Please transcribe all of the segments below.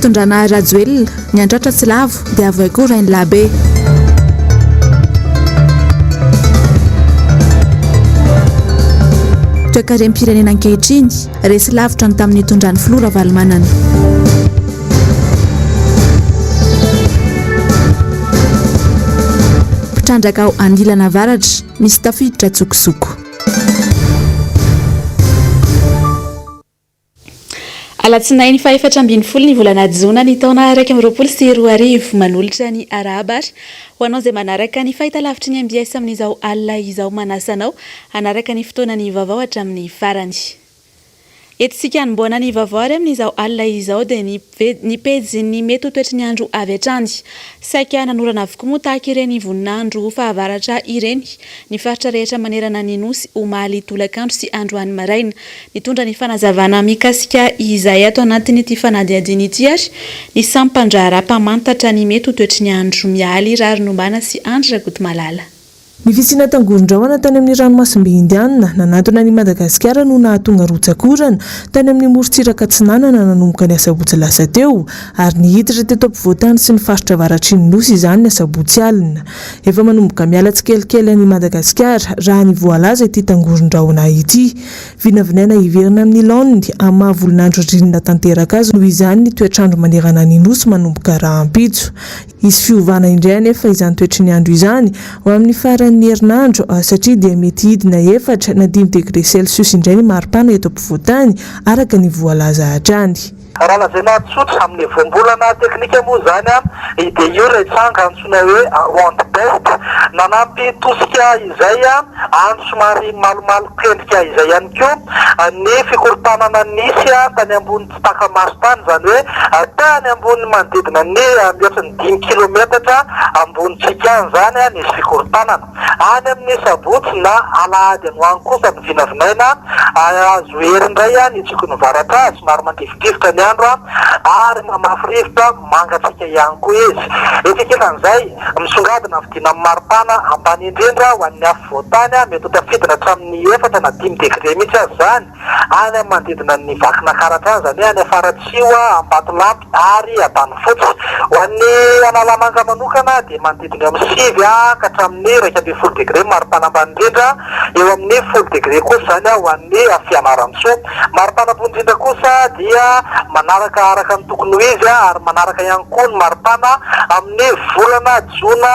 Fitondrana Rajoelina, ny antratra tsy lavo dia avoay koa Rainilabe. Toekarem-pirenena ankehitriny, resy lavitra ny tamin'ny nitondran'ny filoha Ravalomanana. Mpitrandraka ao Andilana Avaratra, misy tafiditra an-tsokosoko. Alatsinainy fahefatra ambin'ny folo ny volana jona ny taona 2021. Manolotra ny arahaba ary ho anao izay manaraka ny fahitalavitry ny mbs amin'izao alina izao. Manasa anao hanaraka ny fotoanan'ny vaovao hatramin'ny farany. Entintsika hanombohana ny vaovao ary amin'izao alina izao dia ny ny pejin'ny mety ho toetry ny andro avy hatrany. Saika nanorana avokoa moa tahaka ireny voninandro fahavaratra ireny ny faritra rehetra manerana ny Nosy omaly tolakandro sy androany maraina. Nitondra ny fanazavana mikasika izay ato anatin'ity fanadihadiana ity ary ny sampan-draharaha mpamantatra ny mety ho toetry ny andro Mialy Raharinombana sy Andry Rakotomalala. Ny fisiana tangoron-drahona tany amin'ny ranomasimbe Indianina nanantona an'i Madagasikara no nahatonga rotsak'orana tany amin'ny morontsiraka atsinanana nanomboka ny asabotsy lasa teo ary nihitatra teto ampovoantany sy ny faritra avaratry ny Nosy izany ny asabotsy alina. Efa manomboka miala tsikelikely an'i Madagasikara raha ny voalaza ity tangoron-drahona ity. Vinavinaina hiverina amin'ny laoniny amin'ny maha volon'andro ririnina tanteraka azy noho izany ny toetr'andro manerana ny Nosy manomboka rahampitso. Hisy fiovana indray anefa izany toetry ny andro izany ho amin'ny faran'ny herinandro satria dia mety hidina efatra na dimy degre celsius indray ny maripana eto ampovoantany, araka ny voalaza hatrany. Raha lazaina tsotra amin'ny voambolana teknika moa izany dia io ilay tranga antsoina hoe Round Best. Nanampy tosika izay andro somary malomaloka endrika izay ihany koa ny fikorontanana nisy tany ambony tsy taka-maso tany, izany hoe tany ambony manodidina ny mihoatra ny dimy kilometatra ambonintsika any izany nisy fikorontanana. Any amin'ny sabotsy na alahady any ho any kosa no vinavinaina hahazo hery indray ny tsioky ny varatra, somary mandifotrifotra ny andro ary mamafy rivotra mangatsiaka ihany koa izy. Etsy ankilan'izay, misongadina ny fidinan'ny maripana ambany indrindra ho an'ny afovoan-tany, mety ho tafidina hatramin'ny efatra na dimy degre mihitsy aza izany. Any amin'ny manodidina ny Vakinankaratra any, izany hoe any Faratsiho, Ambatolampy ary Antanifotsy. Ho an'ny Analamanga manokana dia manodidina eo amin'ny sivy ka hatramin'ny 11 degre ny maripana ambany indrindra, eo amin'ny folo degre kosa izany ho an'ny Fianarantsoa. Maripana ambony indrindra kosa dia manaraka araka ny tokony ho izy ary manaraka ihany koa ny maripana amin'ny volana jona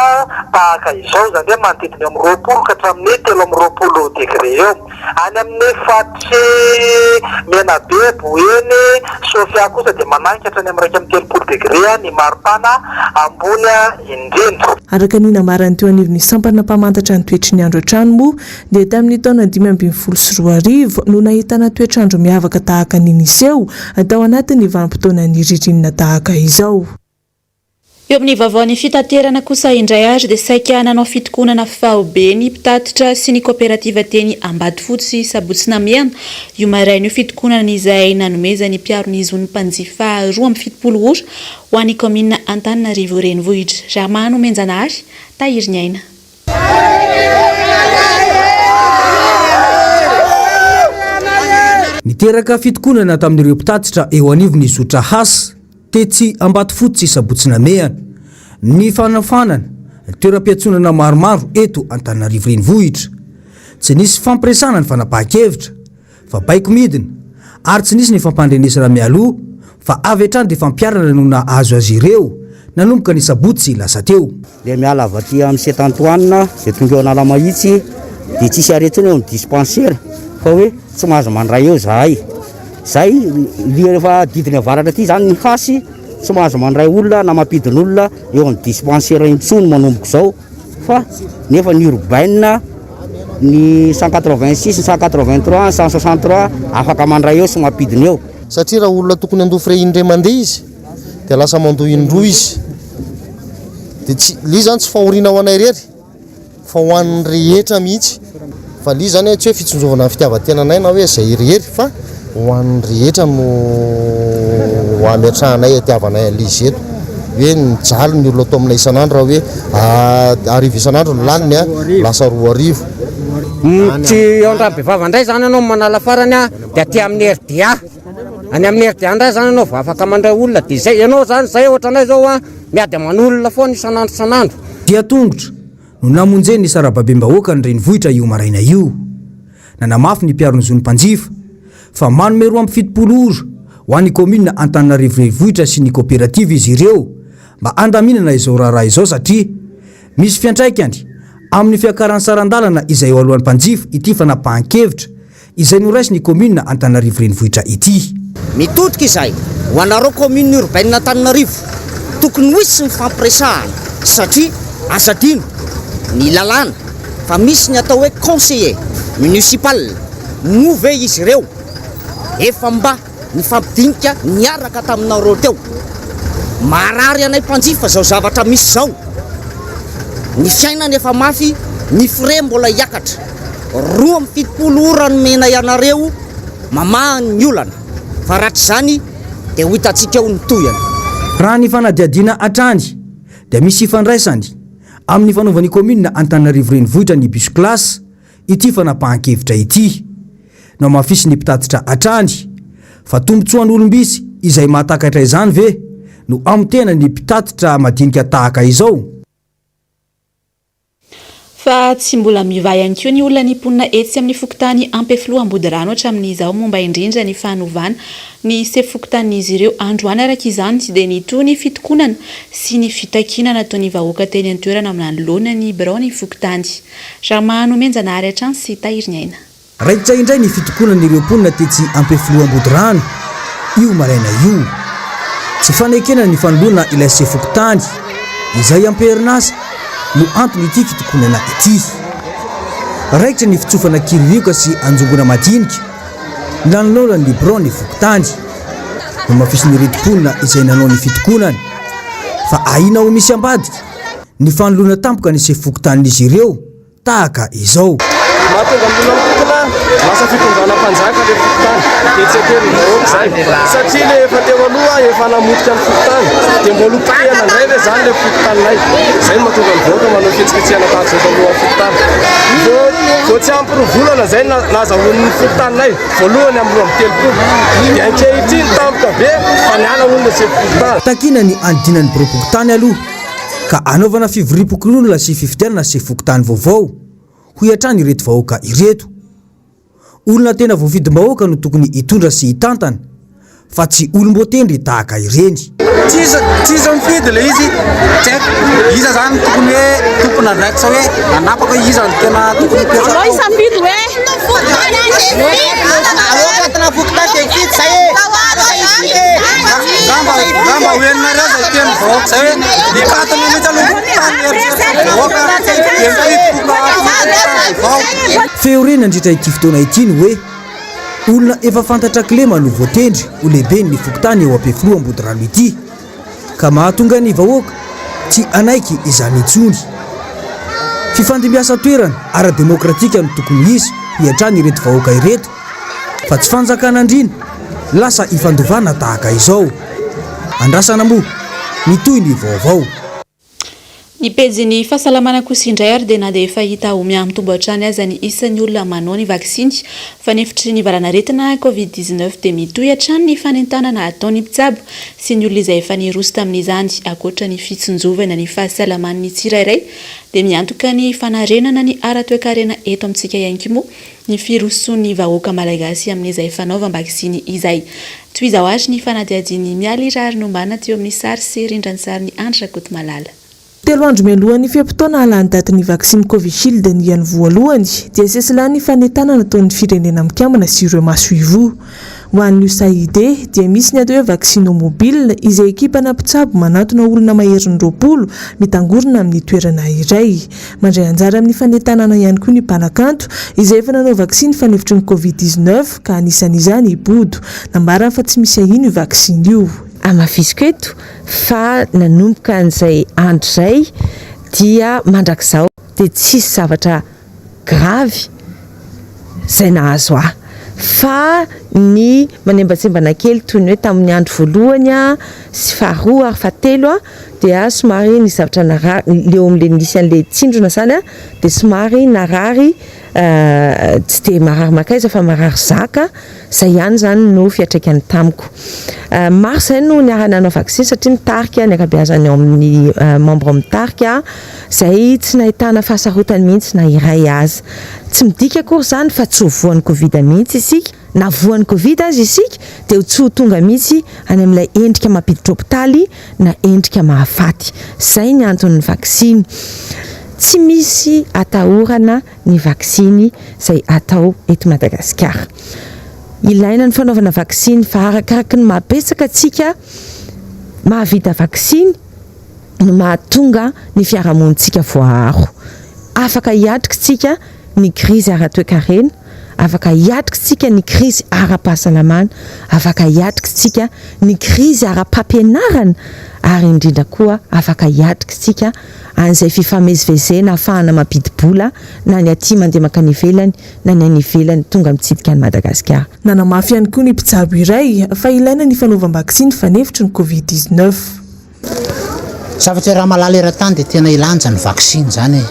tahaka izao, izany hoe manodidina eo amin'ny 20 ka hatramin'ny 23 degre eo. Any amin'ny faritr'i Menabe, Boeny, Sofia kosa dia mananika hatrany amin'ny 31 degre ny maripana ambony indrindra. Araka ny nambaran'ny teo anivon'ny sampana mpamantatra ny toetry ny andro hatrany moa dia tamin'ny taona 2015 no nahitana toetr'andro miavaka tahaka ny niseho tao anatin'ny vanim-potoanan'ny ririnina tahaka izao. Eo amin'ny vaovaon'ny fitaterana kosa indray ary dia saika nanao fitokonana faobe ny mpitatitra sy ny kaoperativa teny Ambatofotsy sy Sabotsy Namehana io maraina io fitokonana izay nanomezan'ny mpiaro ny zon'ny mpanjifa 72 ora ho an'ny kaominina Antananarivo Renivohitra. Ramanomenjanahary, Tahiriniaina. Niteraka fitokonana tamin'ireo mpitatitra eo anivon'ny zotra Has tetsy Ambatofotsy Sabotsy Namehana ny fanafanana toeram-piantsonana maromaro eto Antananarivo Renivohitra. Tsy nisy fampiresahana ny fanapahan-kevitra fa baiko midina ary tsy nisy ny fampandrenesana mialoha fa avy hatrany dia fampiharana no nahazo azy ireo nanomboka ny sabotsy lasa teo. Dia miala avy aty amin'ny Saint Antoine dia tonga eo Analamahitsy dia tsisy arrêt intsony eo amin'ny dispensaire fa hoe tsy mahazo mandray eo zahay. Zay le rehefa didiny avaratra aty zany ny hasy tsy mahazo mandray olona na mampidin'olona eo amin'ny dispensaire intsony manomboka izao. Fa nefa ny urbaine ny 186, ny 183, ny 163 afaka mandray eo sy mampidina eo. Satria raha olona tokony handoa frais indray mandeha izy dia lasa mandoa indroa izy. Dia tsy, ilay izy zany tsy fahoriana ho anay irery fa ho an'ny rehetra mihitsy. Fa ilay izy zany tsy hoe fitsinjovana ny fitiavan-tenanay na hoe izay irery fa ho an'ny rehetra no ametrahanay itiavanay an'ilay izy eto. Hoe mijaly ny olona ato aminay isan'andro raha hoe arivo isan'andro no laniny a, lasa 2000. Tsy eo Andranobe Vava indray izany ianao no manala farany a, dia aty amin'ny RDA. Any amin'ny RDA indray zany ianao vao afaka mandray olona dia izay ianao zany izay ohatranay zao a miady aman'olona foana isan'andro isan'andro. Dia tongotra no namonjen'ny sarababem-bahoaka ny renivohitra io maraina io. Nanamafy ny mpiaro ny zon'ny mpanjifa fa manome 72 ora ho an'ny kaominina Antananarivo Renivohitra sy ny kaoperativa izy ireo mba handaminana izao raharaha izao satria misy fiantraikany amin'ny fiakaran'ny saran-dalana izay eo alohan'ny mpanjifa ity fanapahan-kevitra izay noraisin'ny kaominina Antananarivo Renivohitra ity. Mitodika izay ho anareo commune urbaine Antananarivo, tokony ho hisy ny fifampiresahana satria aza adino ny lalàna fa misy ny atao hoe conseiller municipal, moa ve izy ireo efa mba nifampidinika niaraka taminareo teo? Marary anay mpanjifa izao zavatra misy izao, ny fiainana efa mafy, ny frais mbola hiakatra. 72 ora nomenay anareo mamaha ny olana fa raha tsy izany dia ho hitantsika eo ny tohiny. Raha ny fanadihadiana hatrany dia misy ifandraisany amin'ny fanaovan'ny kaominina Antananarivo Renivohitra ny bus class ity fanapahan-kevitra ity. Nohamafisin'ny mpitatitra hatrany fa tombontsoan'olom-bitsy izay mahatakatra izany ve no hamotehana ny mpitatitra madinika tahaka izao? Fa tsy mbola mivaha ihany koa ny olan'ny mponina etsy amin'ny fokontany Ampefiloha Ambodirano hatramin'izao momba indrindra ny fanovana ny sefo fokontanin'izy ireo androany araka izany dia nitohy ny fitokonana sy ny fitakiana nataon'ny vahoaka teny an-toerana manoloana ny biraon'ny fokontany Ramanomenjanahary hatrany sy Tahiriniaina. Raikitra indray ny fitokonan'ireo mponina tetsy Ampefiloha Ambodirano io maraina io. Tsy fanekena ny fanoloana ilay sefo fokontany izay am-perinasa no anton'ity fitokonana ity. Raikitra ny fitsofana kiririoka sy anjongona madinika nanoloana ny biraon'ny fokontany. Nomafisin'ireto mponina izay nanao ny fitokonana fa ahiana ho misy ambadika ny fanoloana tampoka ny sefo fokontanin'izy ireo tahaka izao. Mahatonga ny olona mitokona, lasa fitondrana mpanjaka le fokontany, dia tsy eken'ny vahoaka izay, satria le efa teo aloha efa namotika ny fokontany, dia mbola ho potehana indray ve zany le fokontaninay, zay no mahatonga ny vahoaka manao fihetsiketsehana tahaka izao talohan'ny fokontany. Vao vao tsy ampy roa volana zay nazahoan'ny fokontaninay voalohany amin'ny 32, dia ankehitriny tampoka be fa niala hono le sefo fokontany. Takiana ny hanodinan'ny biraom-pokontany aloha ka hanaovana fivoriam-pokonolona sy fifidianana sefo fokontany vaovao, hoy hatrany ireto vahoaka ireto. Olona tena voafidim-bahoaka no tokony hitondra sy hitantana fa tsy olom-boatendry tahaka ireny. Tsisy tsisy mifidy le izy, tsy haiko iza zany tokony hoe tompon'andraikitra hoe hanapaka hoe iza no tena tokony hipetraka ao. Aleo hisafidy hoe. Ngamba ngamba ho henonareo zay tenin'ny vahoaka zay hoe mikatona mihitsy aloha ny fokontany eritreretin'ny vahoaka dia mifidy fokontany vaovao. Feo re nandritra ity fotoana ity ny hoe olona efa fantatra kilema no voatendry ho lehiben'ny fokontany eo Ampefiloha Ambodirano ity ka mahatonga ny vahoaka tsy hanaiky izany intsony. Fifandimbiasan-toerana ara-demokratika no tokony hisy hoy hatrany ireto vahoaka ireto fa tsy fanjakan'andriana lasa ifandovana tahaka izao. Andrasana moa ny tohiny vaovao. Ny pejin'ny fahasalamana kosa indray ary dia na dia efa hita ho mihamitombo hatrany aza ny isan'ny olona manao ny vaksiny fanefitry ny valanaretina Covid 19 dia mitohy hatrany ny fanentanana ataon'ny mpitsabo sy ny olona izay efa niroso tamin'izany. Ankoatra ny fitsinjovana ny fahasalaman'ny tsirairay dia miantoka ny fanarenana ny ara-toekarena eto amintsika ihany koa moa ny firosoan'ny vahoaka malagasy amin'izay fanaovam-baksiny izay. Toy izao àry ny fanadihadian'i Mialy Raharinombana teo amin'ny sary sy rindran-tsarin'i Andry Rakotomalala. Telo andro mialohan'ny fe-potoana hahalany datin'ny vaksiny Covishield andiany voalohany dia sesilany ny fanentanana ataon'ny Firenena Mikambana sy ireo masoivoho. Ho an'ny USAID dia misy ny atao hoe Vaccinomobile izay ekipana mpitsabo manatona olona maherin'ny 20 mitangorona amin'ny toerana iray. Mandray anjara amin'ny fanentanana ihany koa ny mpanakanto izay efa nanao vaksiny fanefitry ny Covid 19 ka anisan'izany i Bodo. Nambarany fa tsy misy ahiana io vaksiny io. Hamafisiko eto fa nanomboka an'izay andro izay dia mandrakizao dia tsisy zavatra gravy izay nahazo ahy fa ny manembatsembana kely toy ny hoe tamin'ny andro voalohany sy faharoa ary fahatelo. dia somary nisy zavatra narary, le eo amin'le nisy an'le tsindrona zany an, dia somary narary tsy dia marary mankaiza fa marary zaka, zay ihany zany no fiantraikany tamiko. Maro zay no niara-nanao vaksiny satria mitarika ny ankabeazan'ny ao amin'ny membre mitarika zay tsy nahitana fahasarotany mihitsy na iray aza. Tsy midika akory izany fa tsy ho voan'ny covid mihitsy isika, na voan'ny covid aza isika dia tsy ho tonga mihitsy any amin'ilay endrika mampiditra hopitaly na endrika mahafaty. Izay ny anton'ny vaksiny. Tsy misy atahorana ny vaksiny izay atao eto Madagasikara. Ilaina ny fanaovana vaksiny fa arakaraky ny maha betsaka antsika mahavita vaksiny no mahatonga ny fiarahamonintsika voaaro. Afaka hiatrika isika ny krizy ara-toekarena, afaka hiatrika isika ny krizy ara-pahasalamana, afaka hiatrika isika ny krizy ara-pampianarana ary indrindra koa afaka hiatrika isika an'izay fifamezivezena ahafahana mampidi-bola na ny aty mandeha mankany ivelany na ny any ivelany tonga mitsidika an'i Madagasikara. Nanamafy ihany koa ny mpitsabo iray fa ilaina ny fanaovam-baksiny fanefitry ny Covid 19. Zavatra iaraha malala eran-tany dia tena ilana izany vaksiny izany e,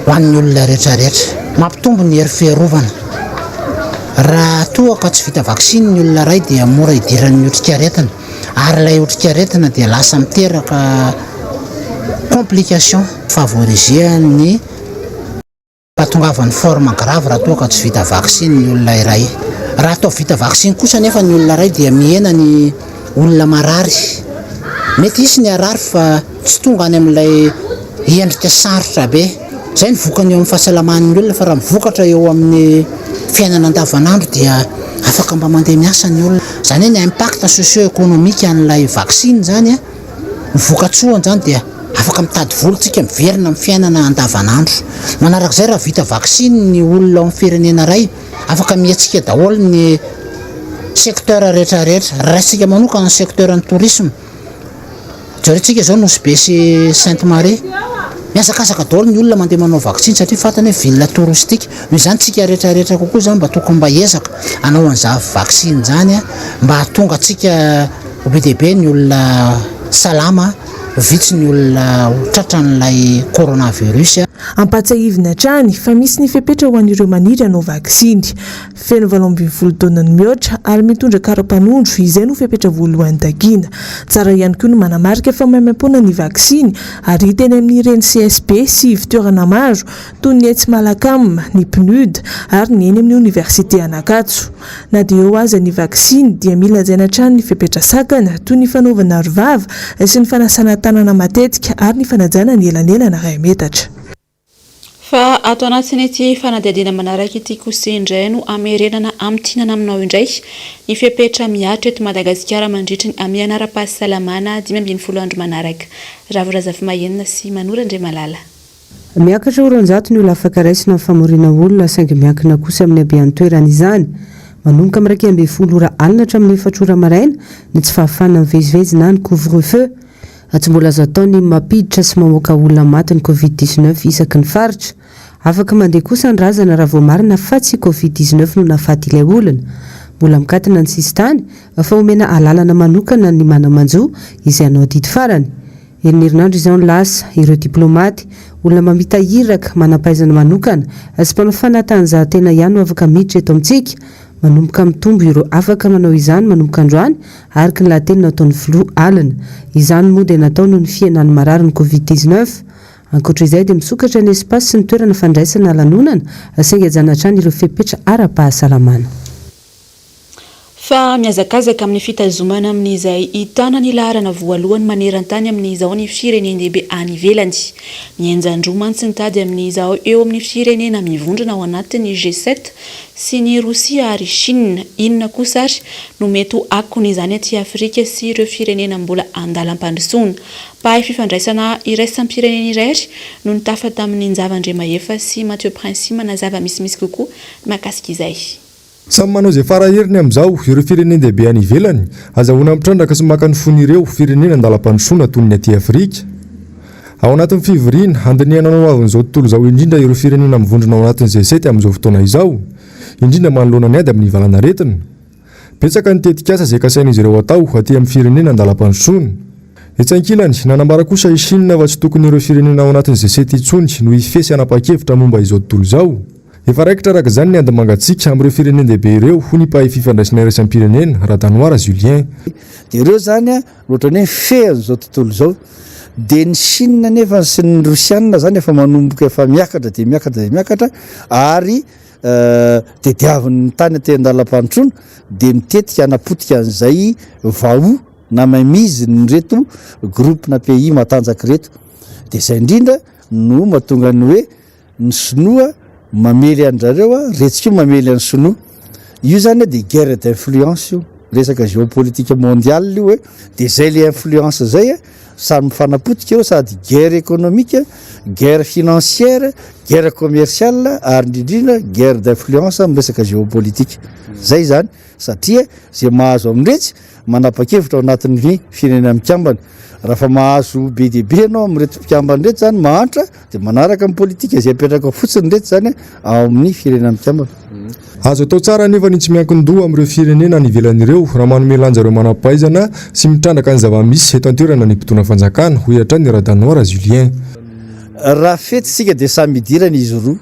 ho an'ny olona rehetra rehetra. Mampitombo ny hery fiarovana. Raha toa ka tsy vita vaksiny ny olona iray dia mora idiran'ny otrikaretina ary ilay otrikaretina dia lasa miteraka complication, favoriser ny. Fahatongavan'ny forme grave raha toa ka tsy vita vaksiny ny olona iray. Raha atao vita vaksiny kosa anefa ny olona iray dia mihena ny olona marary. Mety hisy ny harary fa tsy tonga any amin'ilay endrika sarotra be. Izay ny vokany eo amin'ny fahasalaman'ny olona fa raha mivokatra eo amin'ny fiainana andavanandro dia afaka mba mandeha miasa ny olona. Izany hoe ny impact socio-économique an'ilay vaksiny izany Ny vokatsoany izany dia afaka mitady vola tsika miverina amin'ny fiainana andavanandro. Manarak'izay raha vita vaksiny ny olona ao amin'ny firenena iray, afaka mihetsika daholo ny secteur rehetra rehetra. Raha raisintsika manokana ny secteur ny tourisme, jerentsika izao Nosy Be sy Sainte Marie, mihazakazaka daholo ny olona mandeha manao vaksiny satria fantany hoe ville touristique. Noho izany tsika rehetra rehetra kokoa izany mba tokony mba hiezaka hanao an'izany vaksiny izany mba hahatonga antsika Ho be dia be ny olona salama, ho vitsy ny olona ho tratran'ilay coronavirus. Ampahatsiahivina hatrany fa misy ny fepetra ho an'ireo maniry hanao vaksiny. Feno 18 taona no mihoatra ary mitondra kara-panondro, izay no fepetra voalohany takiana. Tsara ihany koa ny manamarika fa maimaimpoana ny vaksiny ary hita eny amin'ireny CSB sy ivon-toerana maro toy ny etsy Malacam, ny Pnud ary ny eny amin'ny oniversite an'Ankatso. Na dia eo aza ny vaksiny dia mila hajaina hatrany ny fepetra sakana toy ny fanaovana arovava sy ny fanasana tanana matetika ary ny fanajana ny elanelana iray metatra. Fa ato anatin'ity fanadihadiana manaraka ity kosa indray no hamerenana hamintinana aminao indray ny fepetra mihatra eto Madagasikara mandritry ny hamehana ara-pahasalamana 15 andro manaraka. Ravo Razafimahenina sy Manoro Andriamalala. Miakatra ho 200 ny olona afaka raisina amin'ny famoriana olona saingy miankina kosa amin'ny habean'ny toerana izany. Manomboka amin'ny 11 ora alina hatramin'ny efatra ora maraina ny tsy fahafahana mivezivezy na ny couvre-feu. Tsy mbola azo atao ny mampiditra sy mamoaka olona maty ny Covid 19 isaky ny faritra. Afaka mandeha kosa ny razana raha voamarina fa tsy Covid 19 no nahafaty ilay olona. Mbola mikatona ny sisintany fa omena alalana manokana ny mana-manjo izay hanao didy farany. Enina herinandro izao no lasa, ireo diplaomaty, olona mamita iraka, manam-pahaizana manokana, sy mpanao fanatanjahantena ihany no afaka miditra eto amintsika. Manomboka mitombo ireo afaka manao izany manomboka androany, araka ny lahateny nataon'ny filoha alina. Izany moa dia natao noho ny fihenan'ny marary ny Covid 19. Ankoatra izay dia misokatra ny espace sy ny toerana fandraisana lanonana, saingy hajana hatrany ireo fepetra ara-pahasalamana. Fa mihazakazaka amin'ny fitazomana amin'izay hitana ny laharana voalohany maneran-tany amin'izao ny firenen-dehibe any ivelany. Mihenjan-droa mantsy ny tady amin'izao eo amin'ny firenena mivondrona ao anatin'ny G-sept sy ny Rosia ary Chine. Inona kosa ary no mety ho akon'izany aty Afrika sy ireo firenena mbola an-dalam-pandrosoana? Mpahay fifandraisana iraisam-pirenena iray ary no nitafa tamin'i Njava Andriamahefa sy Mathieu Princi manazava misimisy kokoa mahakasika izay. Samy manao izay fara heriny amin'izao ireo firenen-dehibe any ivelany, azahoana mitrandraka sy maka ny fon'ireo firenena an-dalam-pandrosoana toy ny aty Afrika. Ao anatin'ny fivoriana, handinihana ny hoavin'izao tontolo izao indrindra ireo firenena mivondrona ao anatin'ny G-sept amin'izao fotoana izao, indrindra manoloana ny ady amin'ny valanaretina. Betsaka ny tetikasa izay kasain'izy ireo atao aty amin'ny firenena an-dalam-pandrosoana. Etsy ankilany, nanambara kosa i Chine fa tsy tokony ireo firenena ao anatin'ny G7 intsony no hifehy sy hanapa-kevitra momba izao tontolo izao. Efa raikitra araka izany ny ady mangatsiaka amin'ireo firenen-dehibe ireo, hoy ny mpahay fifandraisana iraisam-pirenena, Radanoara Julien. Dia ireo izany an, ohatran'ny hoe mifehy an'izao tontolo izao. Dia ny Chine anefa sy ny Rosiana izany efa manomboka efa miakatra dia miakatra dia miakatra ary tediavin'ny tany aty an-dalam-pandrosoana dia mitetika hanapotika an'izay vahoa na mainmise n'ireto groupe na pays matanjaka ireto. Dia izay indrindra no mahatonga ny hoe Ny sinoa mamely an-drareo a, retsy koa mamely an'ny sinoa. Io zany dia guerre d'influence io, resaka géopolitique mondiale io e, dia zay le influence zay a, samy mifanapotika eo sady guerre économique, guerre financière, guerre commerciale ary indrindrindra guerre d'influence amin'ny resaka géopolitique. Zay zany satria zay mahazo amin'iretsy manapa-kevitra ao anatin'ny firenena mikambana. Raha fa mahazo be dia be ianao amin'ireto mpikambana ireto zany mahantra dia manaraka ny politika izay apetraka ao fotsiny ireto zany ao amin'ny firenena mikambana. Azo atao tsara anefa ny tsy miankin-doha amin'ireo firenena any ivelany ireo raha manome lanja ireo manam-pahaizana sy mitrandraka ny zava-misy eto an-toerana ny mpitondra fanjakana, hoy hatrany Radanoara Julien. Raha fetsy isika dia samy idirana izy roa.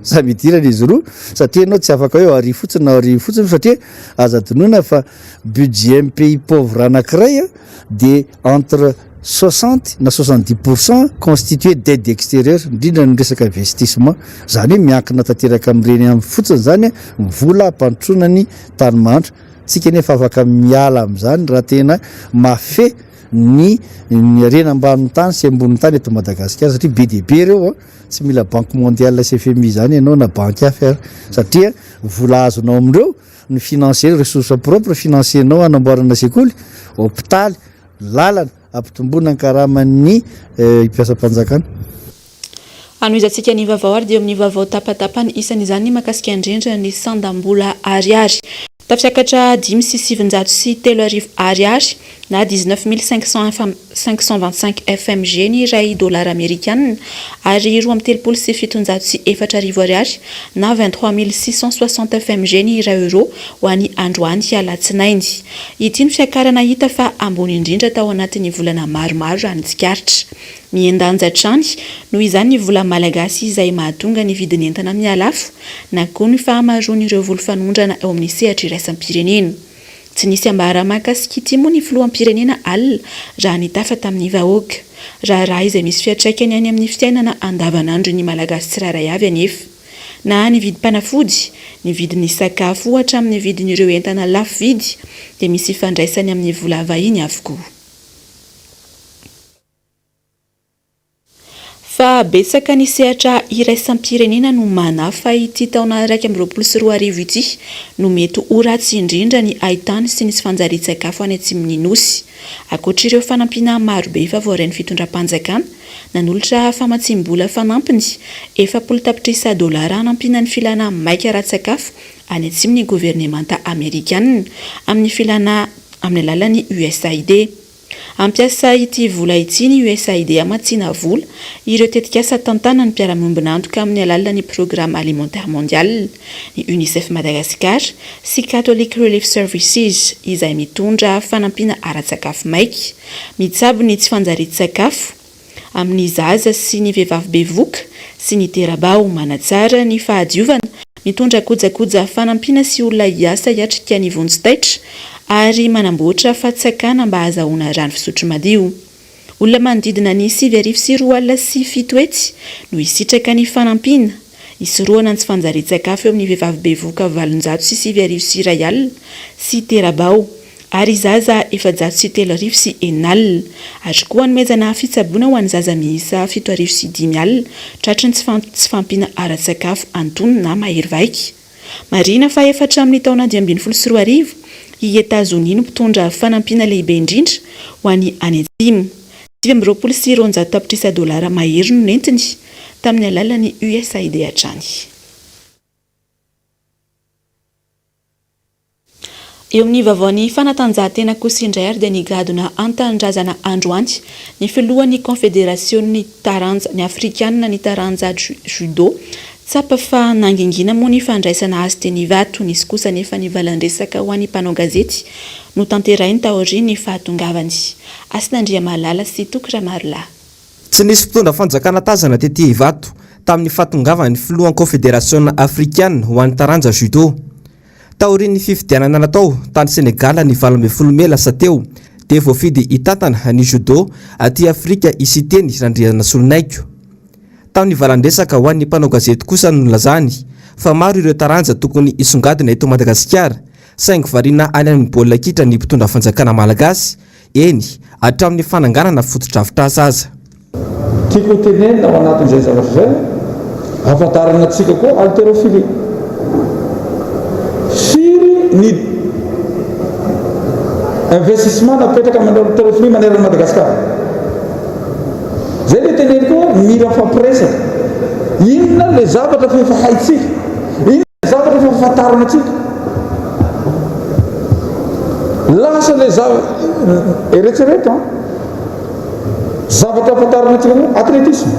Samy idirana izy roa satria ianao tsy afaka hoe ary fotsiny na ary fotsiny satria aza adinoina fa budget pays pauvre anankiray dia entre 60 na 70 pourcent constitué d'aide extérieure indrindra ny resaka investissement, izany hoe miankina tanteraka amin'ireny ihany fotsiny izany ny vola hampandrosoana ny tany mahantra. Tsika nefa afaka miala amin'izany raha tena mahafehy ny ny harena ambanin'ny tany sy ambonin'ny tany eto Madagasikara satria be dia be ireo an. Tsy mila banque mondiale sy FMI izany ianao na banky hafa ary satria vola azonao amin'ireo no financer ressources propres financer-nao hanamboarana sekoly, hopitaly, lalana, hampitomboana ny karaman'ny mpiasam-panjakana. Hanohizantsika ny vaovao ary dia eo amin'ny vaovao tapatapany isan'izany ny mahakasika indrindra ny sandam-bola ariary. Tafiakatra 3905 ariary na 19 525 FMG ny iray dolara amerikanina ary 3732 ariary na 23 660 FMG ny iray euro ho an'ny androany alatsinainy. Ity no fiakarana hita fa ambony indrindra tao anatin'ny volana maromaro raha ny tsikaritra. Mihen-danja hatrany noho izany ny vola malagasy izay mahatonga ny vidin'entana mihalafo na koa ny fahamaroan'ireo voly fanondrana eo amin'ny sehatra iraisam-pirenena. Tsy nisy ambara mahakasika ity moa ny filoham-pirenena alina raha nitafa tamin'ny vahoaka. Raharaha izay misy fiantraikany any amin'ny fiainana andavanandron'ny Malagasy tsirairay avy anefa. Na ny vidim-panafody, ny vidin'ny sakafo hatramin'ny vidin'ireo entana lafo vidy dia misy ifandraisany amin'ny vola vahiny avokoa. Fa betsaka ny sehatra iraisam-pirenena no manahy fa ity taona 2021 ity no mety ho ratsy indrindra ny haitany sy ny tsy fanjarian-tsakafo any atsimon'ny Nosy. Ankoatra ireo fanampiana marobe efa voarain'ny fitondram-panjakana, nanolotra famatsiam-bola fanampiny 40 tapitrisa dolara hanampiana ny filana maika ara-tsakafo any atsimo ny governemanta amerikanina amin'ny filana amin'ny alalan'ny USAID. Hampiasa ity vola ity ny USAID hamatsiana vola ireo tetikasa tantanan'ny mpiara-miombon'antoka amin'ny alalan'ny Programme Alimentaire Mondial, ny Unicef Madagascar sy Catholic Relief Services izay mitondra fanampiana ara-tsakafo maika, mitsabo ny tsy fanjarian-tsakafo, amin'ny zaza sy ny vehivavy bevohoka sy ny tera-bao, manatsara ny fahadiovana, mitondra kojakoja fanampiana sy olona hiasa hiatrika ny vonjy taitra ary manamboatra fatsakana mba hahazahoana rano fisotro madio. Olona manodidina ny 790 700 no hisitraka ny fanampiana. Hisorohana ny tsy fanjarian-tsakafo eo amin'ny vehivavy bevohoka 10 801 sy tera-bao. ary zaza 36 406, ary koa hanomezana fitsaboana ho an'ny zaza miisa 50 705 tratry ny tsy fahampiana ara-tsakafo antonony na mahery vaika. Marihina fa efa hatramin'ny taona 2015 i Etazonia no mpitondra fanampiana lehibe indrindra ho an'ny any Atsimo. 229 tapitrisa dolara mahery no nentiny tamin'ny alalan'ny USAID hatrany. Eo amin'ny vaovaon'ny fanatanjahantena kosa indray ary dia nigadona an-tanindrazana androany ny filohan'ny konfederasionin'ny taranja ny afrikanina ny taranja judo Tsapa fa nangingina moa ny fandraisana azy teny Ivato, nisy kosa anefa ny valan-dresaka ho an'ny mpanao gazety notanterahiny taorian'ny fahatongavany. Hasina Andriamalala sy Toky Ramarolahy. Tsy nisy mpitondra fanjakana tazana tety Ivato tamin'ny fahatongavan'ny filohan'ny Kaonfederasiona afrikana ho an'ny taranja judo. Taorian'ny fifidianana natao tany Sénégal ny 18 mey lasa teo dia voafidy hitantana ny judo aty Afrika i Siteny Randrianasoloniaiko. Tamin'ny valan-dresaka ho an'ny mpanao gazety kosa no nilazany fa maro ireo taranja tokony hisongadina eto Madagasikara saingy variana any amin'ny baolina kitra ny mpitondra fanjakana malagasy, eny hatramin'ny fananganana fotodrafitrasa aza. Tiako ho tenenina ao anatin'izay zavatra izay, ahafantarana antsika koa haltérophilie. Firy ny investissement napetraka amin'ny haltérophilie manerana an'i Madagasikara? Zay le teneniko hoe mila mifampiresaka. Inona le zavatra fa efa haintsika? Inona le zavatra efa fantarina antsika? Lasa le zavatra, eretrereto an. Zavatra ahafantarana antsika ny athlétisme.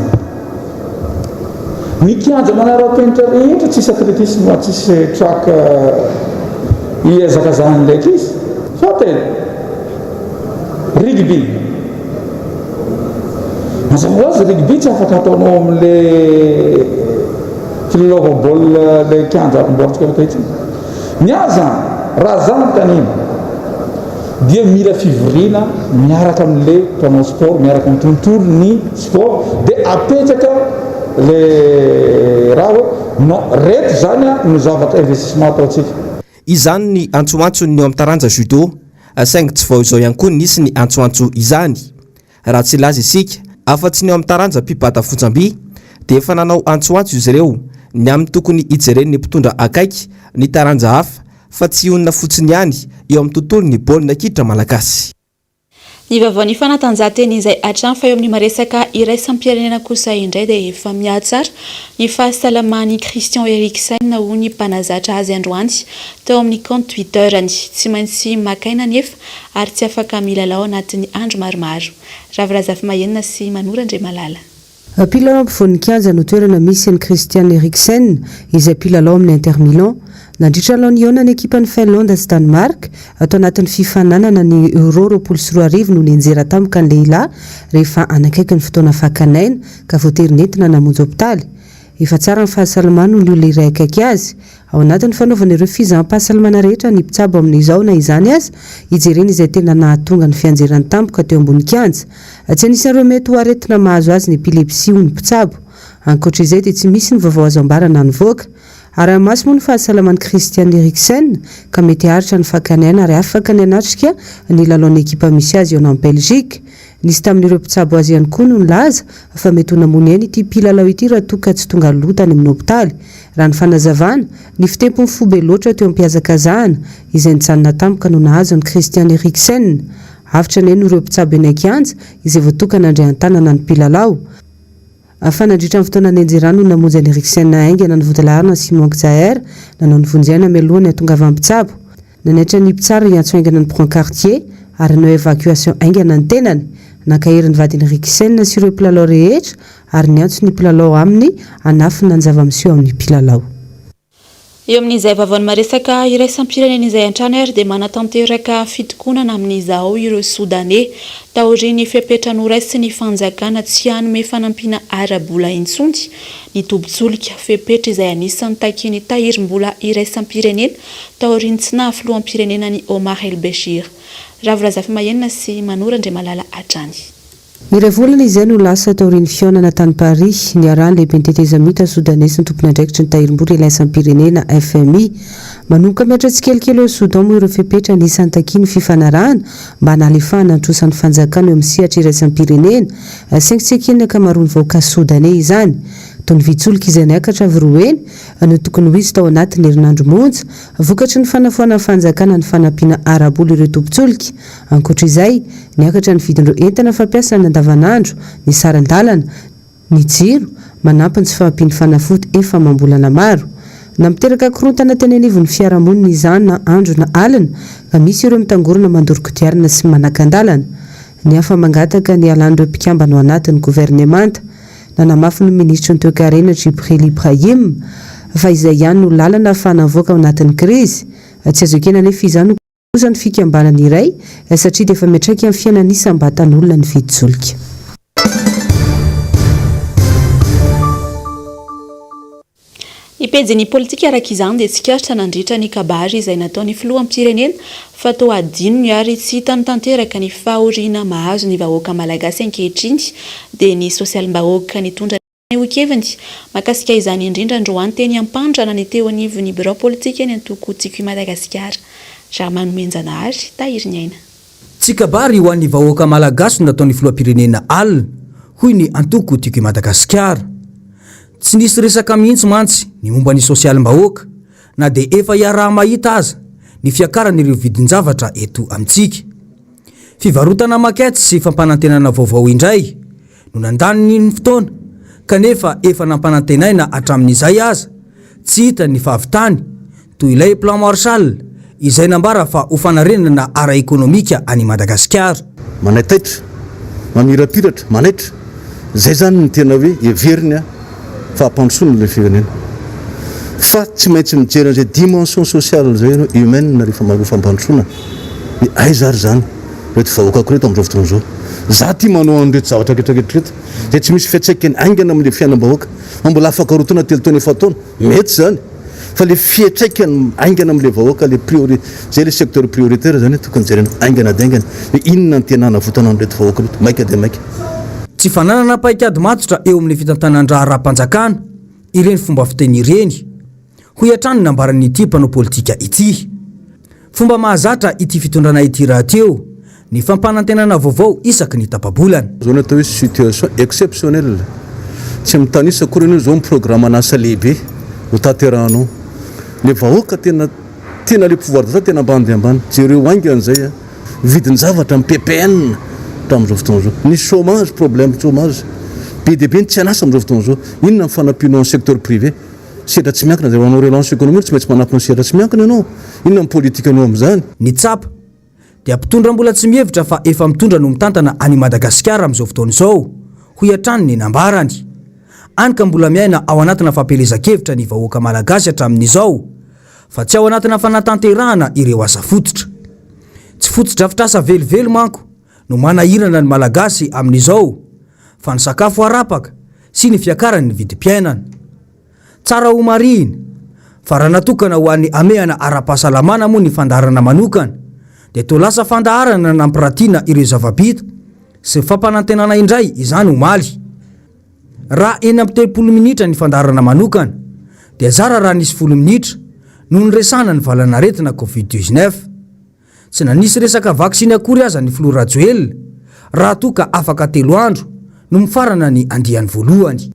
Ny kianja manara-penitra rehetra tsisy athlétisme, tsisy track ihazakazahan'ilay ankizy. Fahatelo, rugby. Mazava ho azy rugby tsy afaka ataonao amin'ilay filalaovam-baolina ilay kianja amboarintsika ankehitriny. Ny ahy izany, raha za anontaniana, dia mila fivoriana miaraka amin'ilay mpanao sport, miaraka amin'ny tontolon'ny sport, dia apetraka ilay raha hoe non, reto izany no zavatra investissement ataontsika. Izany ny antsoantson'ny eo amin'ny taranja judo, saingy tsy vao izao ihany koa nisy ny antsoantso izany. Raha tsy hilaza isika afa-tsy ny eo amin'ny taranja mpibata fonjam-by dia efa nanao antsoantso izy ireo ny amin'ny tokony hijeren'ny mpitondra akaiky ny taranja hafa fa tsy hionona fotsiny ihany eo amin'ny tontolon'ny baolina kitra malagasy. Ny vaovaon'ny fanatanjahantena izay hatrany fa eo amin'ny maresaka iraisam-pirenena kosa indray dia efa mihatsara ny fahasalaman'i Christian Eriksen hoy ny mpanazatra azy androany tao amin'ny kaonty Twitter-ny. Tsy maintsy maka aina anefa ary tsy afaka milalao anatin'ny andro maromaro. Ravo Razafimahenina sy Manoro Andriamalala. Mpilalao ampovoan'ny kianja no toerana misy an'i Christian Eriksen, izay mpilalao amin'ny Inter Milan. Nandritra ny lalao nihaonan'ny ekipan'i Finlande sy Danemark, tao anatin'ny fifaninanana ny Euro 2020 no nianjera tampoka ny lehilahy rehefa hanakaiky ny fotoana fakana aina ka voatery nentina namonjy hopitaly. Efa tsara ny fahasalamany hoy ny olona iray akaiky azy. Ao anatin'ny fanaovana ireo fizaham-pahasalamana rehetra ny mpitsabo amin'izao na izany aza, hijerena izay tena nahatonga ny fianjerany tampoka teo ambony kianja. Tsy anisan'ireo mety ho aretina mahazo azy ny epilepsia hoy ny mpitsabo. Ankoatra izay dia tsy misy ny vaovao azo ambara na nivoaka. Arahi-maso moa ny fahasalaman'i Christian Eriksen ka mety haharitra ny fakany aina ary afaka ny hanatrika ny lalaon'ny ekipa misy azy eo amin'i Belgique. Nisy tamin'ireo mpitsabo azy ihany koa no nilaza fa mety ho namono aina ity mpilalao ity raha toa ka tsy tonga aloha tany amin'ny hopitaly. Raha ny fanazavana, ny fitempon'ny fo be loatra teo am-pihazakazahana, izay nijanona tampoka no nahazo an'i Christian Eriksen. Avotra neno ireo mpitsabo eny an-kianja, izay voatokana handray an-tanana ny mpilalao. Fa nandritra ny fotoana nianjerany no namonjy an'i Eriksen haingana ny vodilaharana Simon Kjaer, nanao ny vonjy aina mialoha ny hahatongavan'ny mpitsabo. Nanaitra ny mpitsara hiantso haingana ny brancardier ary hanao évacuation haingana ny tenany. Nankahery ny vadin'i Eriksen sy ireo mpilalao rehetra ary niantso ny mpilalao aminy hanafina ny zava-miseho amin'ny mpilalao. Eo amin'izay vaovaon'ny maresaka iraisam-pirenena izay hatrany ary dia manatanteraka fitokonana amin'izao ireo Sodaney taorian'ny fepetra noraisin'ny fanjakana tsy hanome fanampiana ara-bola intsony ny tobin-tsolika, fepetra izay anisan'ny takian'ny tahirim-bola iraisam-pirenena taorian'ny tsy naha filoham-pirenena an'i Omar El Bechir. Ravo Razafimahenina sy Manoro Andriamalala hatrany. Iray volana izay no lasa taorian'ny fihaonana tany Paris, niarahan'ny lehiben'ny tetezamita Sodaney sy ny tompon'andraikitry ny tahirim-bola iraisam-pirenena, FMI. Manomboka mihatra tsikelikely ao Soudan moa ireo fepetra anisan'ny takian'ny fifanarahana mba hanalefahana ny trosan'ny fanjakana eo amin'ny sehatra iraisam-pirenena, saingy tsy eken'ny ankamaroan'ny vahoaka Sodaney izany. Toy ny vidin-tsolika izay niakatra avy roa heny no tokony ho izy tao anatin'ny herinandro monja, vokatry ny fanafoanan'ny fanjakana ny fanampiana ara-bola ireo tompon-tsolika. Ankoatra izay, niakatra ny vidin'ireo entana fampiasa amin'ny andavanandro, ny saran-dalana, ny jiro, manampy ny tsy fahampian'ny fanafody efa amam-bolana maro. Nampiteraka korontana teny anivon'ny fiarahamonina izany na andro na alina, ka misy ireo mitangorona mandoro kodiarana sy manakan-dalana. Ny hafa mangataka ny hialan'ireo mpikambana ao anatin'ny governemanta. Nanamafy ny minisitry ny toekarena Djibril Ibrahim fa izay ihany no lalana ahafahana mivoaka ao anatin'ny krizy. Tsy azo ekena anefa izany hoy kosa ny fikambanana iray satria dia efa miantraika amin'ny fiainan'ny isam-batan'olona ny vidin-tsolika. Ny pejin'ny politika araka izany dia tsikaritra nandritra ny kabary izay nataon'ny filoham-pirenena fa toa adinony ary tsy hitany tanteraka ny fahoriana mahazo ny vahoaka malagasy ankehitriny dia ny sosialim-bahoaka nitondra ny fanehoan-keviny mahakasika izany indrindra androany teny Ampandrana ny teo anivon'ny birao politikan'ny antoko Tiako i Madagasikara Rahamanomenjanahary Tahiriniaina. Tsy kabary ho an'ny vahoaka malagasy no nataon'ny filoham-pirenena alina, hoy ny antoko Tiako i Madagasikara. Tsy nisy resaka mihitsy mantsy ny momba ny sosialim-bahoaka na dia efa iaraha-mahita aza ny fiakaran'ireo vidin-javatra eto amintsika. Fivarotana maquettes sy fampanantenana vaovao indray no nandany ny fotoana kanefa efa nampanantenaina hatramin'izay aza tsy hita ny fahavitany toy ilay plan Marshall izay nambara fa ho fanarenana ara-ekonomika an'i Madagasikara. Manaitaitra, mamirapiratra, manaitra, izay izany no tena hoe heveriny fa hampandrosoana ilay firenena. Fa tsy maintsy mijery an'izay dimension sociale izay ianao, humaine rehefa manao fampandrosoana, hoe aiza ary izany ireto vahoakako ireto amin'izao fotoana izao. Za ity manao an'ireto zavatra rehetra rehetra ireto, izay tsy misy fiantraikany haingana amin'ilay fiainam-bahoaka, fa mbola afaka roa taona, telo taona, efa-taona, mety izany. Fa le fiantraikany haingana amle vahoaka le priori zay le secteur prioritaire zany tokony jerena haingana dia haingana hoe inona no tena hanavotana an'ireto vahoaka ireto maika dia maika. Tsy fananana paikady matotra eo amin'ny fitantanan-draharaham-panjakana ireny fomba fiteny ireny, hoy hatrany ny nambaran'ity mpanao politika ity. Fomba mahazatra ity fitondrana ity rahateo ny fampanantenana vaovao isaky ny tapa-bolana. Izao no atao hoe situation exceptionnelle. Tsy mitanisa akory ianao izao ny programan'asa lehibe ho tanterahanao. Ilay vahoaka tena tena ilay pouvoir d'achat tena ambany dia ambany. Jereo haingana izay a. Vidin-javatra ny ppn hatramin'izao fotoana izao. Ny chômage, problème chômage. Be dia be ny tsy an'asa amin'izao fotoana izao. Inona ny fanampianao ny secteur privé? Sehatra tsy miankina izay hanao relance économique tsy maintsy manampy ny sehatra tsy miankina ianao. Inona ny politikanao amin'izany? Ny tsapa dia mpitondra mbola tsy mihevitra fa efa mitondra no mitantana an'i Madagasikara amin'izao fotoana izao, hoy hatrany ny nambarany. Any ka mbola miaina ao anatina fampielezan-kevitra ny vahoaka malagasy hatramin'izao fa tsy ao anatina fanatanterahana ireo asa fototra. Tsy fotodrafitrasa velively manko no manahirana ny Malagasy amin'izao fa ny sakafo harapaka sy ny fiakaran'ny vidim-piainana. Tsara ho marihina fa raha natokana ho an'ny hamehana ara-pahasalamana moa ny fandaharana manokana dia toa lasa fandaharana nampiratiana ireo zava-bita sy fampanantenana indray izany omaly. Raha 36 minitra ny fandaharana manokana dia zara raha nisy folo minitra no niresahana ny valanaretina Covid 19. Tsy nanisy resaka vaksiny akory aza ny filoha Rajoelina raha toa ka afaka telo andro no mifarana ny andiany voalohany.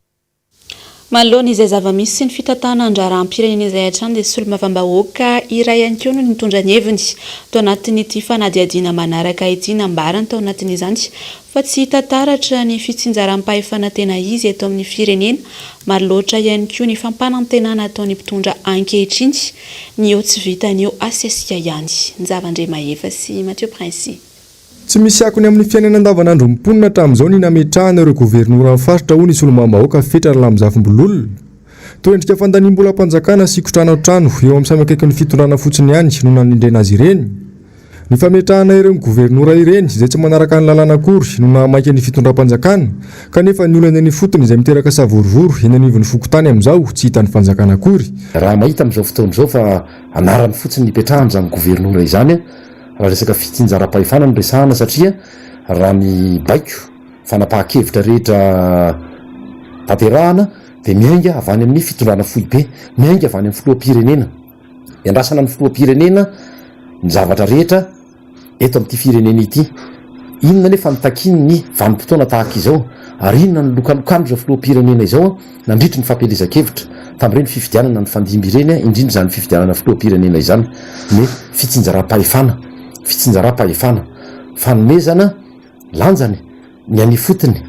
Manoloana izay zava-misy sy ny fitantanan-draharaham-pirenena izay hatrany dia solombavambahoaka iray ihany koa no nitondra ny heviny tao anatin'ity fanadihadiana manaraka ity. Nambarany tao anatin'izany fa tsy hita taratra ny fitsinjaram-pahefana tena izy eto amin'ny firenena. Maro loatra ihany koa ny fampanantenana ataon'ny mpitondra ankehitriny. Ny eo tsy vita ny eo asesika ihany. Njava Andriamahefa sy Mathieu Princi. Tsy misy akony amin'ny fiainana andavanandron'ny mponina hatramin'izao ny nametrahana ireo governoran'ny faritra hoy ny solombavambahoaka Fetra Ralamizafimbolola. Toa endrika fandaniam-bolam-panjakana sy kitranoantrano eo amin'ny samy akaikin'ny fitondrana fotsiny ihany no nanendrena azy ireny. Ny fametrahana ireny governora ireny, izay tsy manaraka ny lalàna akory, no nahamaika ny fitondram-panjakana, kanefa ny olana eny ifotony izay miteraka savorovoro eny anivon'ny fokontany amin'izao tsy hitan'ny fanjakana akory. Raha mahita amin'izao fotoana izao fa anarany fotsiny ny ipetrahany izany governora izany raha resaka fitsinjaram-pahefana no resahana satria raha ny baiko fanapahan-kevitra rehetra tanterahana dia miainga avy any amin'ny fitondrana foibe, miainga avy any amin'ny filoham-pirenena. Iandrasana ny filoham-pirenena ny zavatra rehetra eto amin'ity firenena ity. Inona anefa no takian'ny vanim-potoana tahaka izao? Ary inona no lokalokan'izao filoham-pirenena izao nandritry ny fampielezan-kevitra tamin'ireny fifidianana nifandimby ireny, indrindra izany fifidianana filoham-pirenena izany? Ny fitsinjaram-pahefana, fitsinjaram-pahefana, fanomezana lanjany ny any ifotony,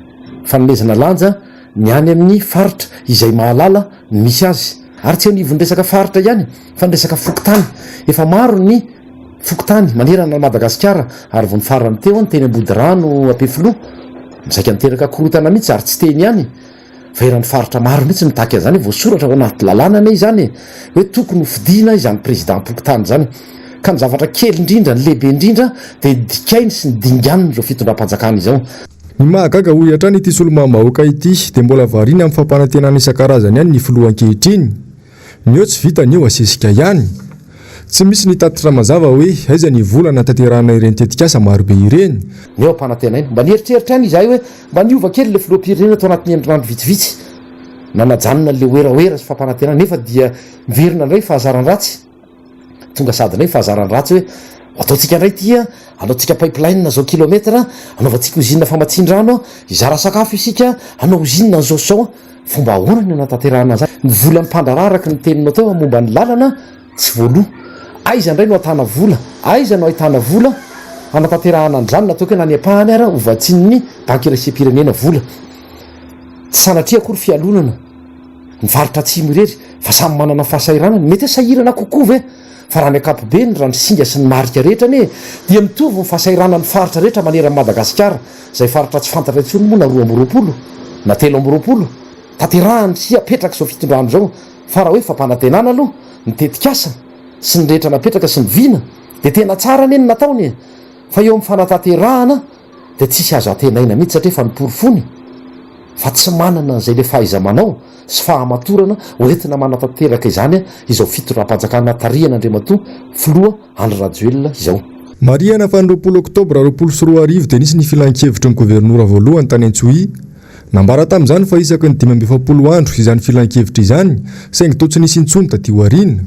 fanomezana lanja ny any amin'ny faritra izay mahalala ny misy azy. Ary tsy anivon'ny resaka faritra ihany fa ny resaka fokontany. Efa maro ny fokontany manerana an'i Madagasikara ary vao ny farany teo ny teny Ambodirano Ampefiloha, saika niteraka korontana mihitsy ary tsy teny ihany. Fa eran'ny faritra maro mihitsy mitaky an'izany hoe voasoratra ao anaty lalàna anie izany e, hoe tokony ho fidiana izany président-pokontany izany. Ka ny zavatra kely indrindra, ny lehibe indrindra dia dikainy sy ny dinganiny izao fitondram-panjakana izao. Ny mahagaga hoy hatrany ity solombavambahoaka ity dia mbola variana amin'ny fampanantenana isan-karazany ihany ny filoha ankehitriny. Ny eo tsy vita ny eo asesika ihany. Tsy misy ny tatitra mazava hoe aiza ny vola hanatanterahana ireny tetikasa marobe ireny. Ny eo ampanantenaina. Mba nieritreritra ihany izahay hoe mba niova kely ilay filoham-pirenena tao anatin'ny herinandro vitsivitsy nanajanona an'ilay werawera sy fampanantenana nefa dia miverina indray fahazaran-dratsy. Tonga sady indray fahazaran-dratsy hoe ataontsika indray ity an, anaontsika pipeline izao kilomètre, anaovantsika ozinina famatsian-drano, hizara sakafo isika, hanao ozinina an'izao sy izao an. Fomba ahoana no hanatanterahana an'izany? Ny volan'ny mpandraharaha araka ny teninao teo momba ny lalana tsy voaloa. Aiza indray no ahitana vola? Aiza no ahitana vola hanatanterahana an'izany na ataoko hoe na ny ampahany ara ho vatsian'ny banky iraisam-pirenena vola? Tsy sanatria akory fialonana ny faritra atsimo irery fa samy manana ny fahasahiranany. Mety hoe sahirana kokoa ve? Fa raha ny ankapobeny, raha ny singa sy ny marika rehetra anie dia mitovy ny fahasahiranan'ny faritra rehetra maneran'i Madagasikara. Izay faritra tsy fantatra intsony moa na 22 na 23 tanterahany sy apetraka izao fitondrana izao fa raha hoe fampanantenana aloha ny tetikasa sy ny rehetra napetraka sy ny vina dia tena tsara anie ny nataony e! Fa eo amin'ny fanatanterahana dia tsisy azo antenaina mihitsy satria efa noporofony fa tsy manana an'izay le fahaiza-manao sy fahamatorana hoentina manatanteraka izany izao fitondram-panjakana tarihan'Andriamatoa Filoha Andry Rajoelina izao. Marihana fa ny 20 oktobra 2020 dia nisy ny filankevitry ny governora voalohany tany Antsohihy. Nambara tamin'izany fa isaky ny 45 andro izany filankevitra izany, saingy toa tsy nisy intsony taty aoriana.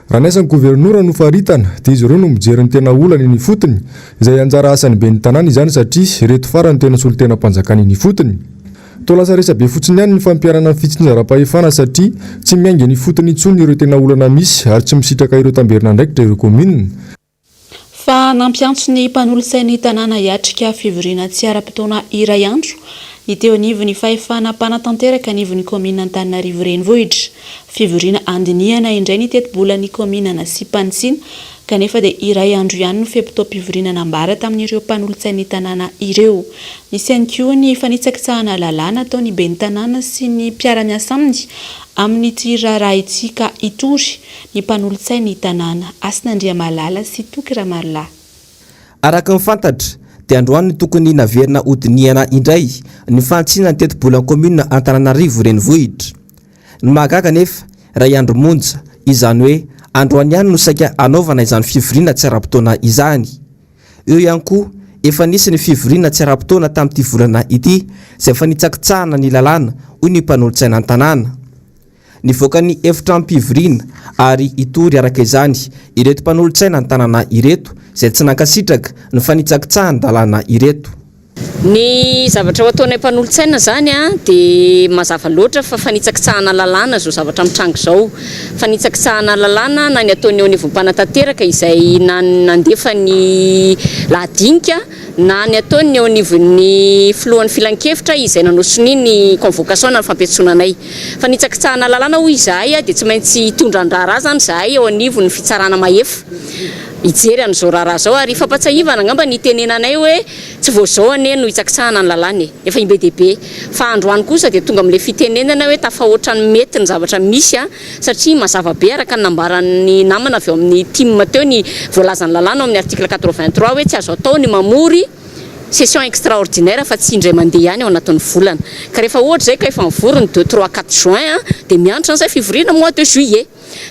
Raha ny asan'ny governora no faritana dia izy ireo no mijery ny tena olana eny ifotony, izay anjara asan'ny ben'ny tanàna izany satria ireto farany no tena solontenam-panjakana eny ifotony. Toa lasa resabe fotsiny ihany ny fampiharana ny fitsinjaram-pahefana satria tsy miainga eny ifotony intsony ireo tena olana misy ary tsy misitraka ireo tamberin'andraikitra ireo kaominina. Fa nampiantso ny mpanolotsain'ny tanàna hiatrika fivoriana tsy ara-potoana iray andro ny teo anivon'ny fahefana mpanatanteraka anivon'ny kaominina Antananarivo Renivohitra. Fivoriana handinihana indray ny tetibolan'ny kaominina nasiam-panitsiana kanefa dia iray andro ihany no fe-potoam-pivoriana nambara tamin'ireo mpanolotsain'ny tanàna ireo. Nisy ihany koa ny fanitsakitsahana lalàna ataon'ny ben'ny tanàna sy ny mpiara-miasa aminy amin'ity raharaha ity ka hitory ny mpanolotsain'ny tanàna, Hasina Andriamalala sy Toky Ramarolahy. Araka ny fantatra dia androany no tokony naverina hodinihana indray ny fanitsiana ny tetibolan'ny kaominina Antananarivo Renivohitra. Ny mahagaga anefa, iray andro monja, izany hoe androany ihany no saika hanaovana izany fivoriana tsy ara-potoana izany. Eo ihany koa, efa nisy ny fivoriana tsy ara-potoana tamin'ity volana ity, izay fanitsakitsahana ny lalàna, hoy ny mpanolotsaina an-tanàna. Nivoaka ny efitranom-pivoriana ary hitory araka izany ireto mpanolotsaina ny tanàna ireto izay tsy nankasitraka ny fanitsakitsahan-dalàna ireto. Ny zavatra ho ataonay mpanolotsaina izany dia mazava loatra fa fanitsakitsahana lalàna izao zavatra mitranga izao. Fanitsakitsahana lalàna na ny ataon'ny eo anivon'ny mpanatanteraka izay nandefa ny lahadinika, na ny ataon'ny eo anivon'ny filohan'ny filankevitra izay nanao sonia ny convocation na ny fampiantsoana anay. Fa nitsakitsahana lalàna hoy izahay dia tsy maintsy hitondra ny raharaha izany izahay eo anivon'ny fitsarana mahefa hijery an'izao raharaha izao ary fampatsiahivana angamba ny hitenenanay hoe tsy vao izao anie no hitsakitsahana ny lalàna e! Efa im-be dia be. Fa androany kosa dia tonga amin'ilay fitenenana hoe tafahoatra ny mety ny zavatra misy satria mazava be araka ny nambaran'ny namana avy ao amin'ny tim teo ny voalazan'ny lalàna ao amin'ny article 83 hoe tsy azo atao ny mamory session extraordinaire fa tsy indray mandeha ihany ao anatin'ny volana. Ka rehefa ohatra izay ka efa mivory ny deux, trois, quatre juin dia miantra an'izay fivoriana mois de juillet.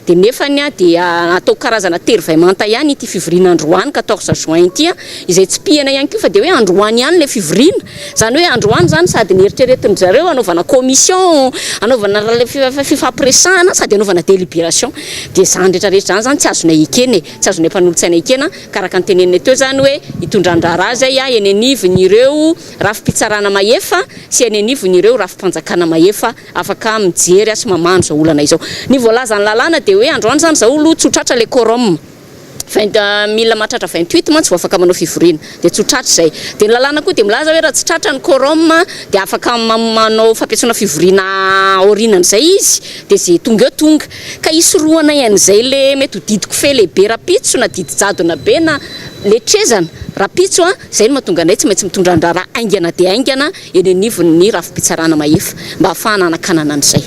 Dia nefany dia atao karazana tery vay manta ihany ity fivoriana androany 14 juin ity izay tsipihana ihany koa fa dia hoe androany ihany ilay fivoriana. Izany hoe androany izany sady neritreretin-dry zareo hanaovana commission, hanaovana fifampiresahana sady hanaovana délibération. Dia izany rehetra rehetra izany izany tsy azonay ekena e, tsy azonay mpanolotsaina ekena ka araka ny teneninay teo izany hoe hitondran-draharaha izay eny anivon'ireo rafi-pitsarana mahefa sy eny anivon'ireo rafi-panjakana mahefa afaka mijery sy mamaha an'izao olana izao. Ny voalazan'ny lalàna dia hoe androany izany izao aloha tsy ho tratra ilay quorum. 20, mila mahatratra 28 mantsy vao afaka manao fivoriana. Dia tsy ho tratra izay. Dia ny lalàna koa dia milaza hoe raha tsy tratra ny quorum dia afaka manao fampiantsoana fivoriana aorianan'izay izy, dia izay tonga eo tonga. Ka hisorohanay an'izay le mety ho didiko fe lehibe rapitso na didy jadona be na letrezana. Rahampitso a, izay no mahatonga anay tsy maintsy mitondra ny raharaha haingana dia haingana eny anivon'ny rafi-pitsarana mahefa mba hahafahana hanakanana an'izay.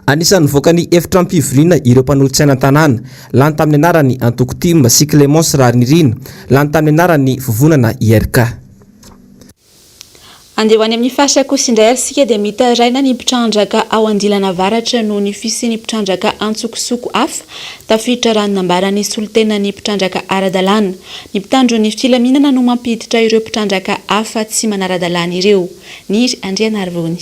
Anisan'ny nivoaka ny efitrano-pivoriana ireo mpanolotsaina an-tanàna, lany tamin'ny anaran'ny antoko tim sy Clémence Raharinirina, lany tamin'ny anaran'ny vovonana IRK. Andeha ho any amin'ny faritra kosa indray ary isika dia mitaraina ny mpitrandraka ao Andilana Avaratra noho ny fisian'ny mpitrandraka antsokosoko hafa tafiditra raha ny nambaran'ny solontenan'ny mpitrandraka ara-dalàna. Ny mpitandro ny filaminana no mampiditra ireo mpitrandraka hafa tsy manara-dalàna ireo. Niry Andrianarivony.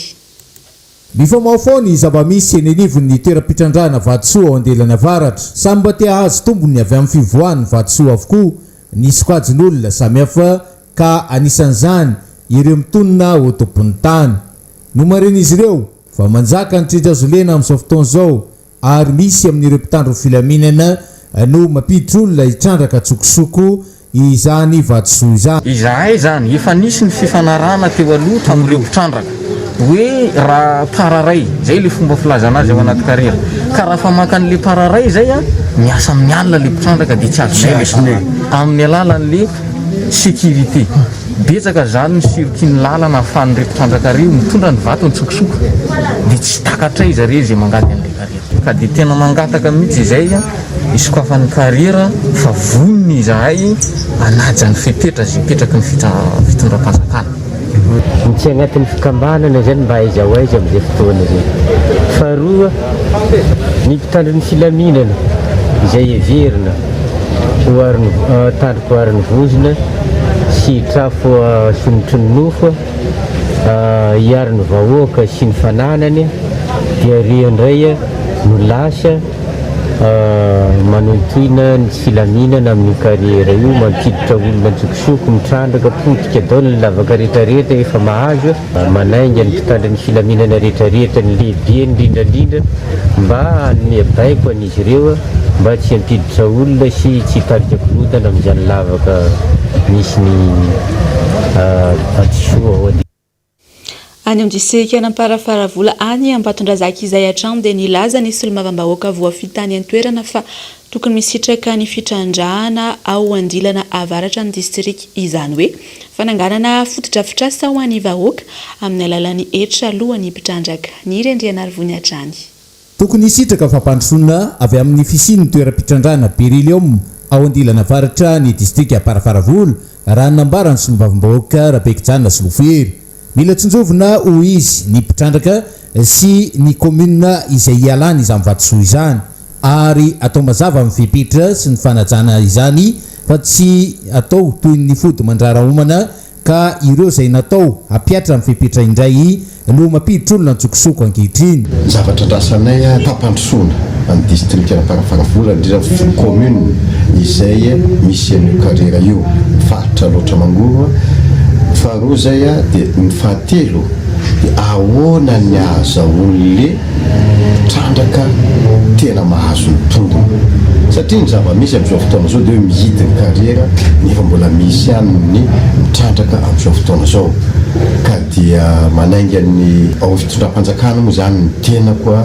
Mifamahofaho ny zava-misy eny anivon'ny toeram-pitrandrahana vatosoa ao Andelana Avaratra. Samy mba te hahazo tombony avy amin'ny fivoahan'ny vatosoa avokoa ny sokajin'olona samihafa ka anisan'izany ireo mitonona ho tompon'ny tany. Nomarihin'izy ireo fa manjaka ny trindrazolena amin'izao fotoana izao ary misy amin'ireo mpitandro ny filaminana no mampiditra olona hitrandraka an-tsokosoko izany vatosoa izany. Izahay izany, efa nisy ny fifanarahana teo aloha tamin'ireo mpitrandraka hoe raha pararay, izay ilay fomba filazana azy ao anaty kariera, ka raha fa maka an'ilay pararay izay, miasa amin'ny alina ilay mpitrandraka dia tsy azonay ilay vola amin'ny alalan'ilay Sécurité. Betsaka zany ny circuit ny lalana ahafahan'ireo mpitrandraka ireo mitondra ny vato antsokosoko dia tsy takatray zareo izay mangady an'ilay carrière. Ka dia tena mangataka mihitsy izay hisokafan'ny carrière fa vonona izahay hanaja ny fepetra izay petraky ny fitondram-panjakana. Ny tsy agnatin'ny fikambanana zany mba aiza ho aiza amin'izay fotoana izay. Faharoa, ny mpitandro ny filaminana izay heverina ho aro tandroko aro ny vozona sy trafo sonotry ny nofo hiaro ny vahoaka sy ny fananany dia ireo indray no lasa Manohintohina ny tsy filaminana amin'io carrière io, mampiditra olona antsokosoko, mitrandraka, potika daholo ny lavaka rehetrarehetra efa mahazo, manainga ny mpitandro ny filaminana rehetrarehetra, ny lehibeny indrindra indrindra mba hanome baiko an'izy ireo mba tsy hampiditra olona sy tsy hitarika korontana amin'izany lavaka misy ny vatosoa ao. Any amin'ny distrikan'Amparafaravola any Ambatondrazaka izay hatrany dia nilaza ny solombavambahoaka voafidy tany an-toerana fa tokony misitraka ny fitrandrahana ao Andilana Avaratra ny distrika, izany hoe fananganana fotodrafitrasa ho an'ny vahoaka amin'ny alalan'ny hetra alohan'ny mpitrandraka. Niry Andrianarivony hatrany. Tokony hisitraka fampandrosoana avy amin'ny fisian'ny toeram-pitrandrahana beryllium ao Andilana Avaratra ny distrika Amparafaravola, raha ny nambaran'ny solombavambahoaka Rabekijanona Solofohery. Mila tsinjovina, hoy izy, ny mpitrandraka sy ny kaominina izay hialany izany vatosoa izany ary atao mazava amin'ny fepetra sy ny fanajana izany fa tsy atao toy ny fody mandrara homana Ka ireo izay natao hampihatra ny fepetra indray no mampiditra olona an-tsokosoko ankehitriny. Ny zavatra andrasanay fampandrosoana ny distrikan'Amparafaravola indrindra ny commune izay misy an'io carrière io, ny faritra Alaotra Mangoro, faharoa izay dia ny fahatelo dia ahoana ny ahazahoan'le Trandraka tena mahazo ny tombony. Satria ny zava-misy amin'izao fotoana izao dia hoe mihidy ny kariera nefa mbola misy ihany ny mitrandraka amin'izao fotoana izao. Ka dia manainga ny ao amin'ny fitondram-panjakana moa izany ny tenako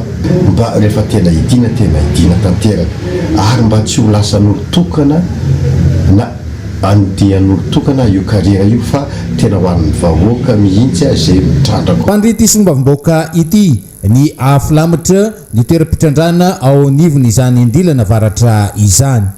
mba rehefa tena hidiana tena hidiana tanteraka ary mba tsy ho lasan'olon-tokana na andian'olon-tokana io kariera io fa tena ho an'ny vahoaka mihitsy izay mitrandraka. Mpandrinty solombavambahoaka ity ny hahafilamatra ny toeram-pitrandrahana ao anivon'izany andilana avaratra izany.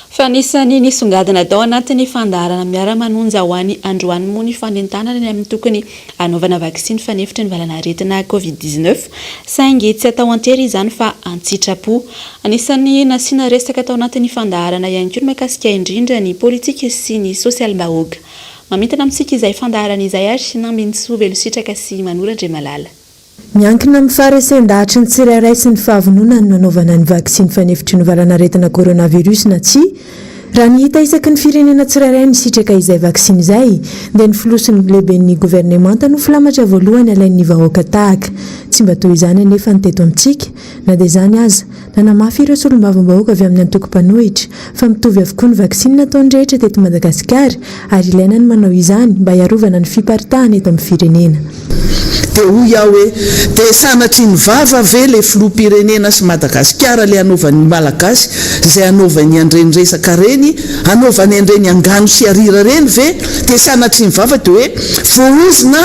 Fa anisan'ny nisongadina tao anatin'ny fandaharana Miara-manonja ho an'ny androany moa ny fanentanana ny amin'ny tokony hanaovana vaksiny fanefitry ny valanaretina Covid 19 saingy tsy atao an-tery izany fa an-tsitrapo. Anisan'ny nasiana resaka tao anatin'ny fandaharana ihany koa ny mahakasika indrindra ny politika sy ny sosialim-bahoaka. Mamintina amintsika izay fandaharana izay ary Nambinintsoa Velositraka sy Manoro Andriamalala. Miankina amin'ny faharesen-dahatry ny tsirairay sy ny fahavononany no hanaovana ny vaksiny fanefitry ny valanaretina coronavirus na tsia. Raha ny hita isaky ny firenena tsirairay nisitraka izay vaksiny izay, dia ny filoha sy ny lehiben'ny governemanta no filamatra voalohany alain'ny vahoaka tahaka. Tsy mba toy izany anefa ny teto amintsika. Na dia izany aza, nanamafy ireo solombavambahoaka avy amin'ny antoko mpanohitra fa mitovy avokoa ny vaksiny nataon'ny rehetra teto Madagasikara ary ilaina ny manao izany mba hiarovana ny fiparitahana eto amin'ny firenena. Dia hoy aho hoe, dia sanatria ny vava ve ilay filoham-pirenena sy Madagasikara ilay hanaovan'ny Malagasy izay hanaovany an'ireny resaka ireny, hanaovany an'ireny angano sy arira ireny ve? Dia sanatria ny vava dia hoe voaozona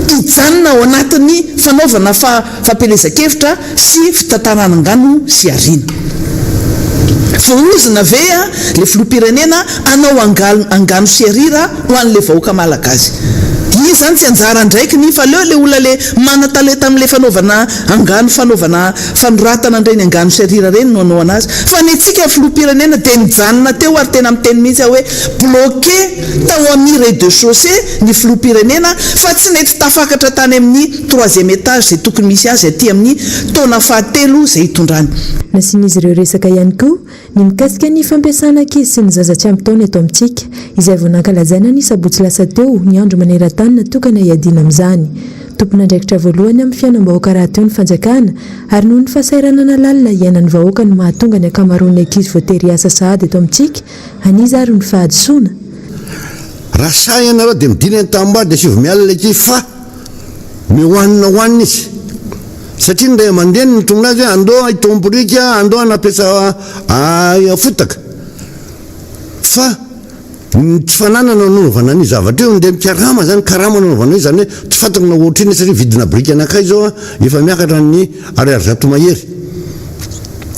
hijanona ao anatin'ny fanaovana fampielezan-kevitra sy fitantarana angano sy arina. Voaozona ve ilay filoham-pirenena hanao angano sy arira ho an'ilay vahoaka malagasy? Iny izany tsy anjara andraikiny iny fa aleo ilay olona ilay manan-talenta amin'ilay fanaovana angano, fanaovana fanoratana an'ireny angano sy arira ireny no hanao an'azy. Fa ny antsika filoham-pirenena dia nijanona teo ary tena miteny mihitsy aho hoe bloqué tao amin'ny rez-de-chaussée ny filoham-pirenena fa tsy nety tafakatra tany amin'ny troisième étage izay tokony misy azy aty amin'ny taona fahatelo izay hitondrany. Nasian'izy ireo resaka ihany koa ny mikasika ny fampiasana ankizy sy ny zaza tsy ampy taona eto amintsika, izay vao nankalazaina ny sabotsy lasa teo ny andro maneran-tany natokana hiadiana amin'izany. Tompon'andraikitra voalohany amin'ny fiainam-bahoaka rahateo ny fanjakana, ary noho ny fahasahiranana lalina iainan'ny vahoaka no mahatonga ny ankamaroan'ny ankizy voatery hiasa sahady eto amintsika, an'iza ary ny fahadisoana? Raha sahy ianareo dia midina ny tanimbary dia asivo miala ilay ankizy fa omeo hanina hohanina izy. Satria ny ray aman-dreniny nitomona azy hoe andao hitombo-boriky, andao hanampiasa fotaka. Fa ny tsy fananana no nanaovana an'io zavatra io, ndeha mikarama zany, karama no nanaovana io, zany hoe tsy fantako na ohatrinona satria vidina biriky anankiray zao efa miakatra ny ariary 100 mahery.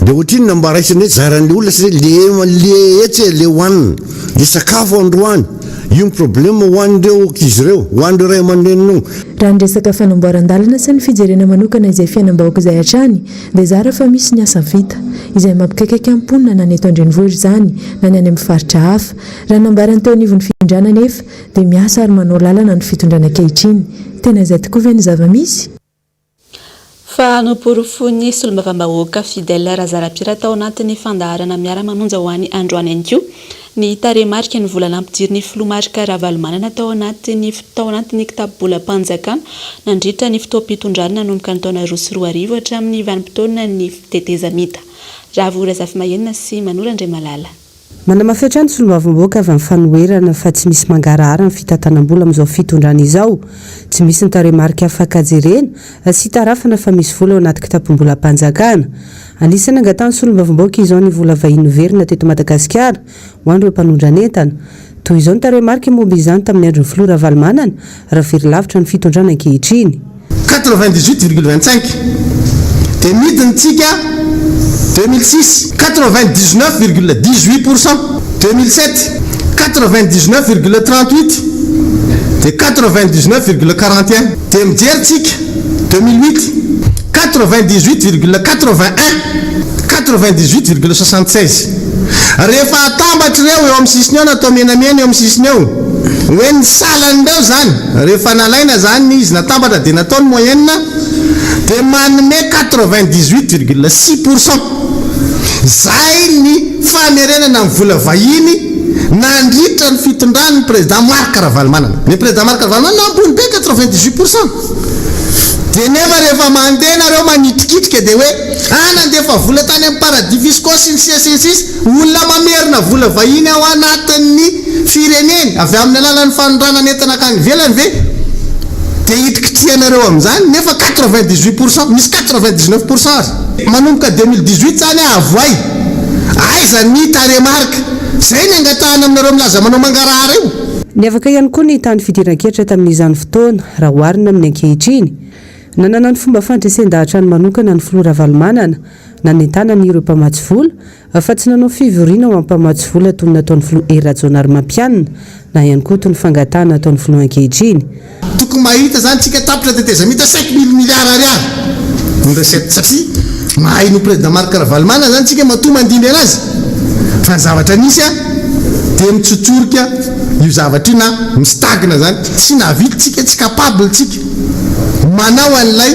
Dia ohatrinona mba raisina hoe zaran'le olona satria le le etsy e, le hohanina, le sakafo androany, io ny problème ho an'ireo ankizy ireo, ho an'ireo ray aman-dreniny io. Raha ny resaka fanamboaran-dalana sy ny fijerena manokana izay fiainam-bahoaka izay hatrany dia zara fa misy ny asa vita, izay mampikaikaika ny mponina na ny eto an-drenivohitra izany na ny any amin'ny faritra hafa. Raha ny nambaran'ny teo anivon'ny fitondrana anefa dia miasa ary manao lalana ny fitondrana ankehitriny. Tena izay tokoa ve ny zava-misy? Fa noporofoin'ny solombavambahoaka Fidèle Razarapiera tao anatin'ny fandaharana Miara-manonja ho an'ny androany ihany koa ny tarehimarika ny vola nampidirin'ny filoha Marc Ravalomanana tao anatin'ny tao anatin'ny kitapo-bolam-panjakana nandritra ny fotoam-pitondrany nanomboka ny taona 2002 hatramin'ny vanim-potoanan'ny tetezamita. Ravo Razafimahenina sy Manoro Andriamalala. Manamafy hatrany ny solombavambahoaka avy amin'ny fanoherana fa tsy misy mangarahara ny fitantanam-bola amin'izao fitondrana izao. Tsy misy ny tarehimarika afaka jerena sy itarafana fa misy vola ao anaty kitapom-bolam-panjakana. Anisan'ny nangatahan'ny solombavambahoaka izao ny vola vahiny niverina teto Madagasikara ho an'ireo mpanondran'entana. Toy izao ny tarehimarika momba izany tamin'ny andron'ny filoha Ravalomanana raha very lavitra ny fitondrana ankehitriny. 98,25 dia midina tsika 2006, 99,18%, 2007, 99,38 dia 99,41 dia mijery tsika 2008, 98,81, 98,76. Rehefa atambatra ireo eo amin'ny sisiny eo na atao menamena eo amin'ny sisiny eo, hoe ny salan'ireo izany, rehefa nalaina izany izy natambatra dia natao ny moyenne, dia manome 98,6 pour cent. Izay ny famerenana ny vola vahiny nandritra ny fitondran'ny Président Marc Ravalomanana. Ny Président Marc Ravalomanana ambony be 98 pour cent. Dia nefa rehefa mandeha nareo manitrikitrika dia hoe ah nandefa vola tany amin'ny paradis fiscaux sy ny sisa sy ny sisa, olona mamerina vola vahiny ao anatin'ny fireneny avy amin'ny alalan'ny fanondranana entana hankany ivelany ve dia hitrikitrihanareo amin'izany nefa 98 pour cent, misy 99 pour cent aza. Manomboka 2018 zany ah avoay aiza ny tarehimarika, zay ny angatahana aminareo milaza manao mangarahara io. Niavaka ihany koa ny tahan'ny fidiran-ketra tamin'izany fotoana, raha oharina amin'ny ankehitriny. Nanana ny fomba fandresen-dahatrany manokana ny filoha Ravalomanana, nanentanany ireo mpamatsy vola, fa tsy nanao fivoriana ho an'ny mpamatsy vola toy ny nataon'ny filoha Hery Rajaonarimampianina, na ihany koa toy ny fangatahana ataon'ny filoha ankehitriny. Tokony mahita zany tsika tapitra tetezamita 5000 milliards ariary ny recette satria mahay no président Marc Ravalomanana zany tsika matoa mandimby anazy fa ny zavatra nisy a dia mitsotsorika io zavatra io na mi-stagne zany tsy nahavita tsika tsy capable tsika manao an'ilay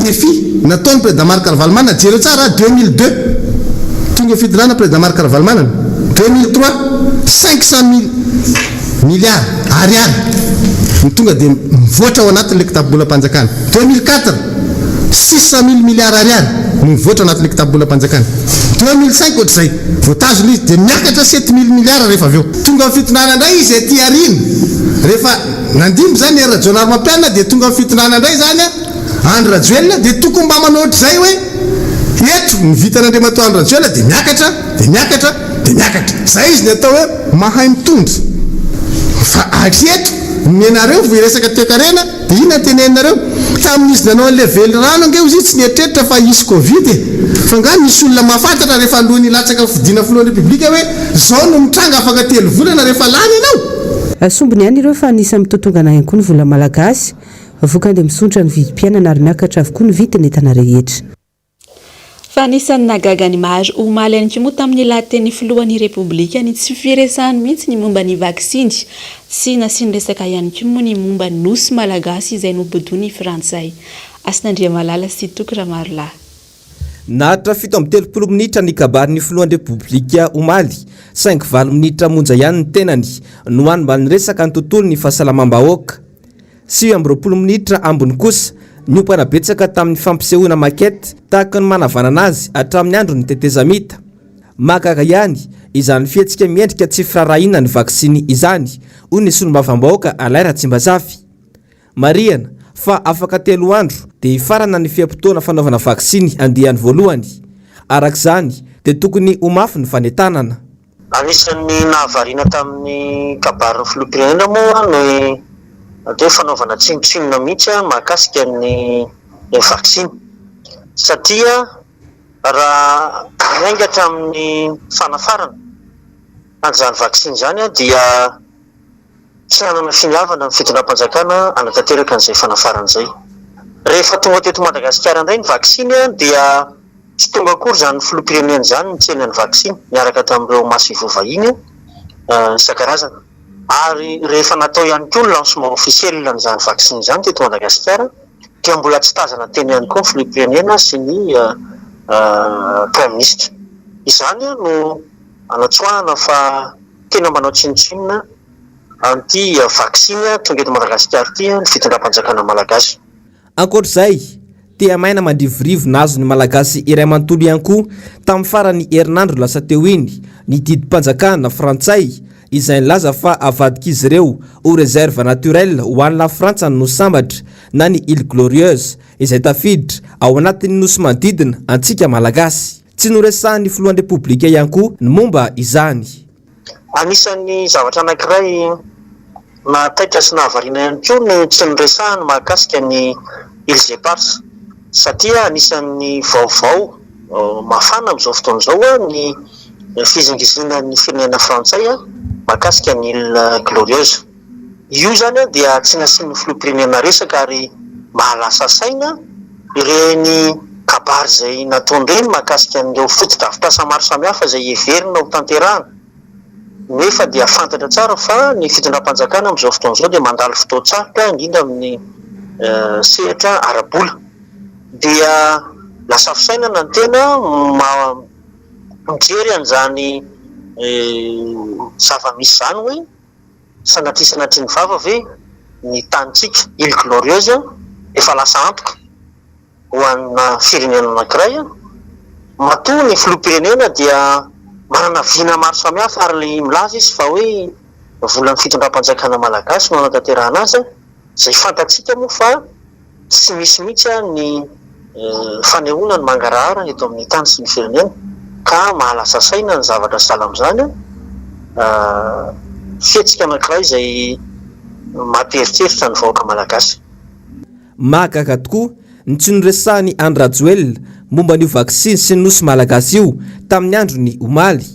défi nataon'ny président Marc Ravalomanana jereo tsara 2002 tonga fitondrana président Marc Ravalomanana 2003 500 mille Milliards ariary no tonga dia mivoatra ao anatin'ilay kitapo-bolam-panjakana. 2004, 600 mille milliards ariary. no mivoatra anatin'ilay kitapom-bolam-panjakana. 2005 ohatr'izay, voatazona izy dia miakatra 7000 milliards rehefa avy eo. Tonga amin'ny fitondrana indray izy aty aoriana, rehefa nandimby izany Hery Rajaonarimampianina dia tonga amin'ny fitondrana indray izany Andry Rajoelina dia tokony mba manao ohatr'izay hoe eto ny vitan'Andriamatoa Andry Rajoelina dia miakatra dia miakatra dia miakatra. Izay izy ny atao hoe mahay mitondra. Fa hatreto ny anareo vao hiresaka toekarena dia inona no teneninareo? Tamin'izy nanao an'ilay velirano ange ozy izy tsy nieritreritra fa hisy covid e! Fa angaha nisy olona mahafantatra rehefa alohan'ny hilatsaka hofidiana filohan'ny repoblika hoe izao no mitranga afaka telo volana rehefa lany ianao? Sombiny ihany ireo fa anisan'ny mitotongana ihany koa ny vola malagasy. Vokany dia misondrotra ny vidim-piainana ary miakatra avokoa ny vidin'entana rehetra. Fa anisan'ny nahagaga ny maro omaly ihany koa moa tamin'ny lahatenin'ny filohan'ny Repoblika ny tsy firesahany mihitsy ny momba ny vaksiny. Tsy nasiany resaka ihany koa moa ny momba ny Nosy Malagasy izay nobodoin'ny Frantsay. Hasina Andriamalala sy Toky Ramarolahy. Naharitra 37 minitra ny kabarin'ny filohan'ny Repoblika omaly, saingy valo minitra monja ihany ny tenany no hany mba niresaka ny tontolon'ny fahasalamam-bahoaka. 29 minitra ambiny kosa niompana betsaka tamin'ny fampisehoana maquette tahaka ny manavanana azy hatramin'ny andron'ny tetezamita. Mahagaga ihany izany fihetsika miendrika tsy firaharahiana ny vaksiny izany, hoy ny solombavambahoaka Alain Ratsimbazafy. Marihana fa afaka telo andro dia hifarana ny fe-potoana fanaovana vaksiny andiany voalohany. Araka izany dia tokony ho mafy ny fanentanana. Anisan'ny nahavariana tamin'ny kabarin'ny filoham-pirenena moa ny atao hoe fanaovana tsinontsinona mihitsy mahakasika ny vaksiny satria raha miainga hatramin'ny fanafarana an'izany vaksiny izany dia tsy nanana finiavana ny fitondram-panjakana hanatanteraka an'izay fanafarana izay. Rehefa tonga teto Madagasikara indray ny vaksiny dia Tsy tonga akory izany filoham-pirenena izany nitsena ny vaksiny niaraka tamin'ireo masoivoho vahiny isan-karazany. Ary rehefa natao ihany koa ny lancement officiel an'izany vaksiny izany teto Madagasikara dia mbola tsy tazana teny ihany koa ny filoham-pirenena sy ny praiminisitra. Izany no anatsoahana fa tena manao tsinontsinona an'ity vaksiny tonga eto Madagasikara ity ny fitondram-panjakana malagasy. Ankoatra izay, tehamaina mandrivorivo nahazo ny Malagasy iray manontolo ihany koa tamin'ny faran'ny herinandro lasa teo iny ny didim-panjakana frantsay izay nilaza fa avadik'izy ireo ho réserve naturelle ho an'i Lafrantsa ny Nosy Sambatra na ny Îles Glorieuses izay tafiditra ao anatin'ny nosy manodidina antsika Malagasy. Tsy noresahan'ny filohan'ny Repoblika ihany koa ny momba izany. Anisan'ny zavatra anankiray nahataitra sy nahavariana ihany koa ny tsy niresahany mahakasika ny Îles Éparses satria anisan'ny vaovao mafana amin'izao fotoana izao ny fizingizinan'ny firenena frantsay mahakasika ny Îles Glorieuses. Io izany dia tsy nasian'ny filoham-pirenena resaka ary mahalasa saina ireny kabary izay nataony ireny mahakasika an'ireo fotodrafitrasa maro samihafa izay heverina ho tanterahana nefa dia fantatra tsara fa ny fitondram-panjakana amin'izao fotoana izao dia mandalo fotoan-tsarotra indrindra amin'ny sehatra ara-bola dia lasa fisainana ny tena mijery an'izany zava-misy izany hoe Sanatria sanatria ny vava ve ny tanintsika, Île Glorieuse, efa lasa antoka ho an'na firenena anankiray? Matoa ny filoham-pirenena dia manana vina maro samihafa ary milaza izy fa hoe volan'ny fitondram-panjakana malagasy no hanatanterahana azy, izay fantatsika moa fa Tsy misy mihitsy ny fanehoana ny mangarahara eto amin'ny tany sy ny firenena ka mahalasa saina ny zavatra sahala amin'izany. Fihetsika anankiray izay mampieritreritra ny vahoaka malagasy. Mahagaga tokoa ny tsy noresahan'i Andry Rajoelina momba an'io vaksiny sy ny Nosy Malagasy io tamin'ny androny omaly.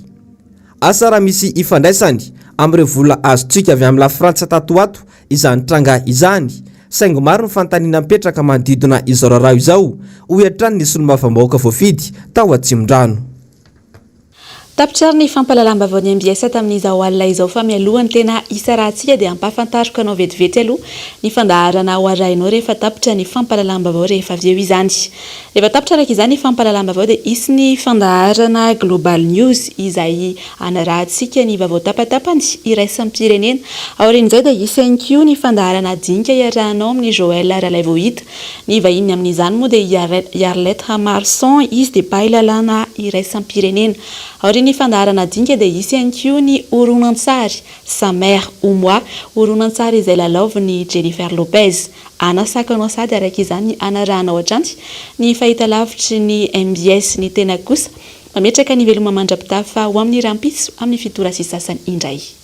Asa raha misy ifandraisany amin'ireo vola azontsika avy amin'i Lafrantsa tato ho ato izany tranga izany, saingy maro ny fanontaniana mipetraka manodidina izao raharaha izao, hoy hatrany ny solombavambahoaka voafidy tao Atsimondrano. Tapitra ary ny fampahalalam-baovaon'ny mbs tamin'izao alina izao fa mialoha ny tena hisarahantsika dia ampahafantariko anao vetivety aloha ny fandaharana ho arahinao rehefa tapitra ny fampahalalam-baovao rehefa avy eo izany. Rehefa tapitra araka izany ny fampahalalam-baovao dia hisy ny fandaharana Global News izay hanarahantsika ny vaovao tapatapany iraisam-pirenena. Aorian'izay dia hisy ihany koa ny fandaharana dinika iarahanao amin'i Joël Ralaivohita. Ny vahininy amin'izany moa dia i Arlette Ramarson, izy dia mpahay lalàna iraisam-pirenena. Aorian'ny fandaharana dinika dia hisy ihany koa ny horonantsary Sa mère ou moi, horonantsary izay lalaovin'i Jennifer Lopez. Hanasako anao sady araka izany ny hanarahanao hatrany ny fahitalavitry ny mbs. Ny tena kosa mametraka ny veloma mandra-pitafa ho amin'ny rahampitso amin'ny fito ora sy sasany indray.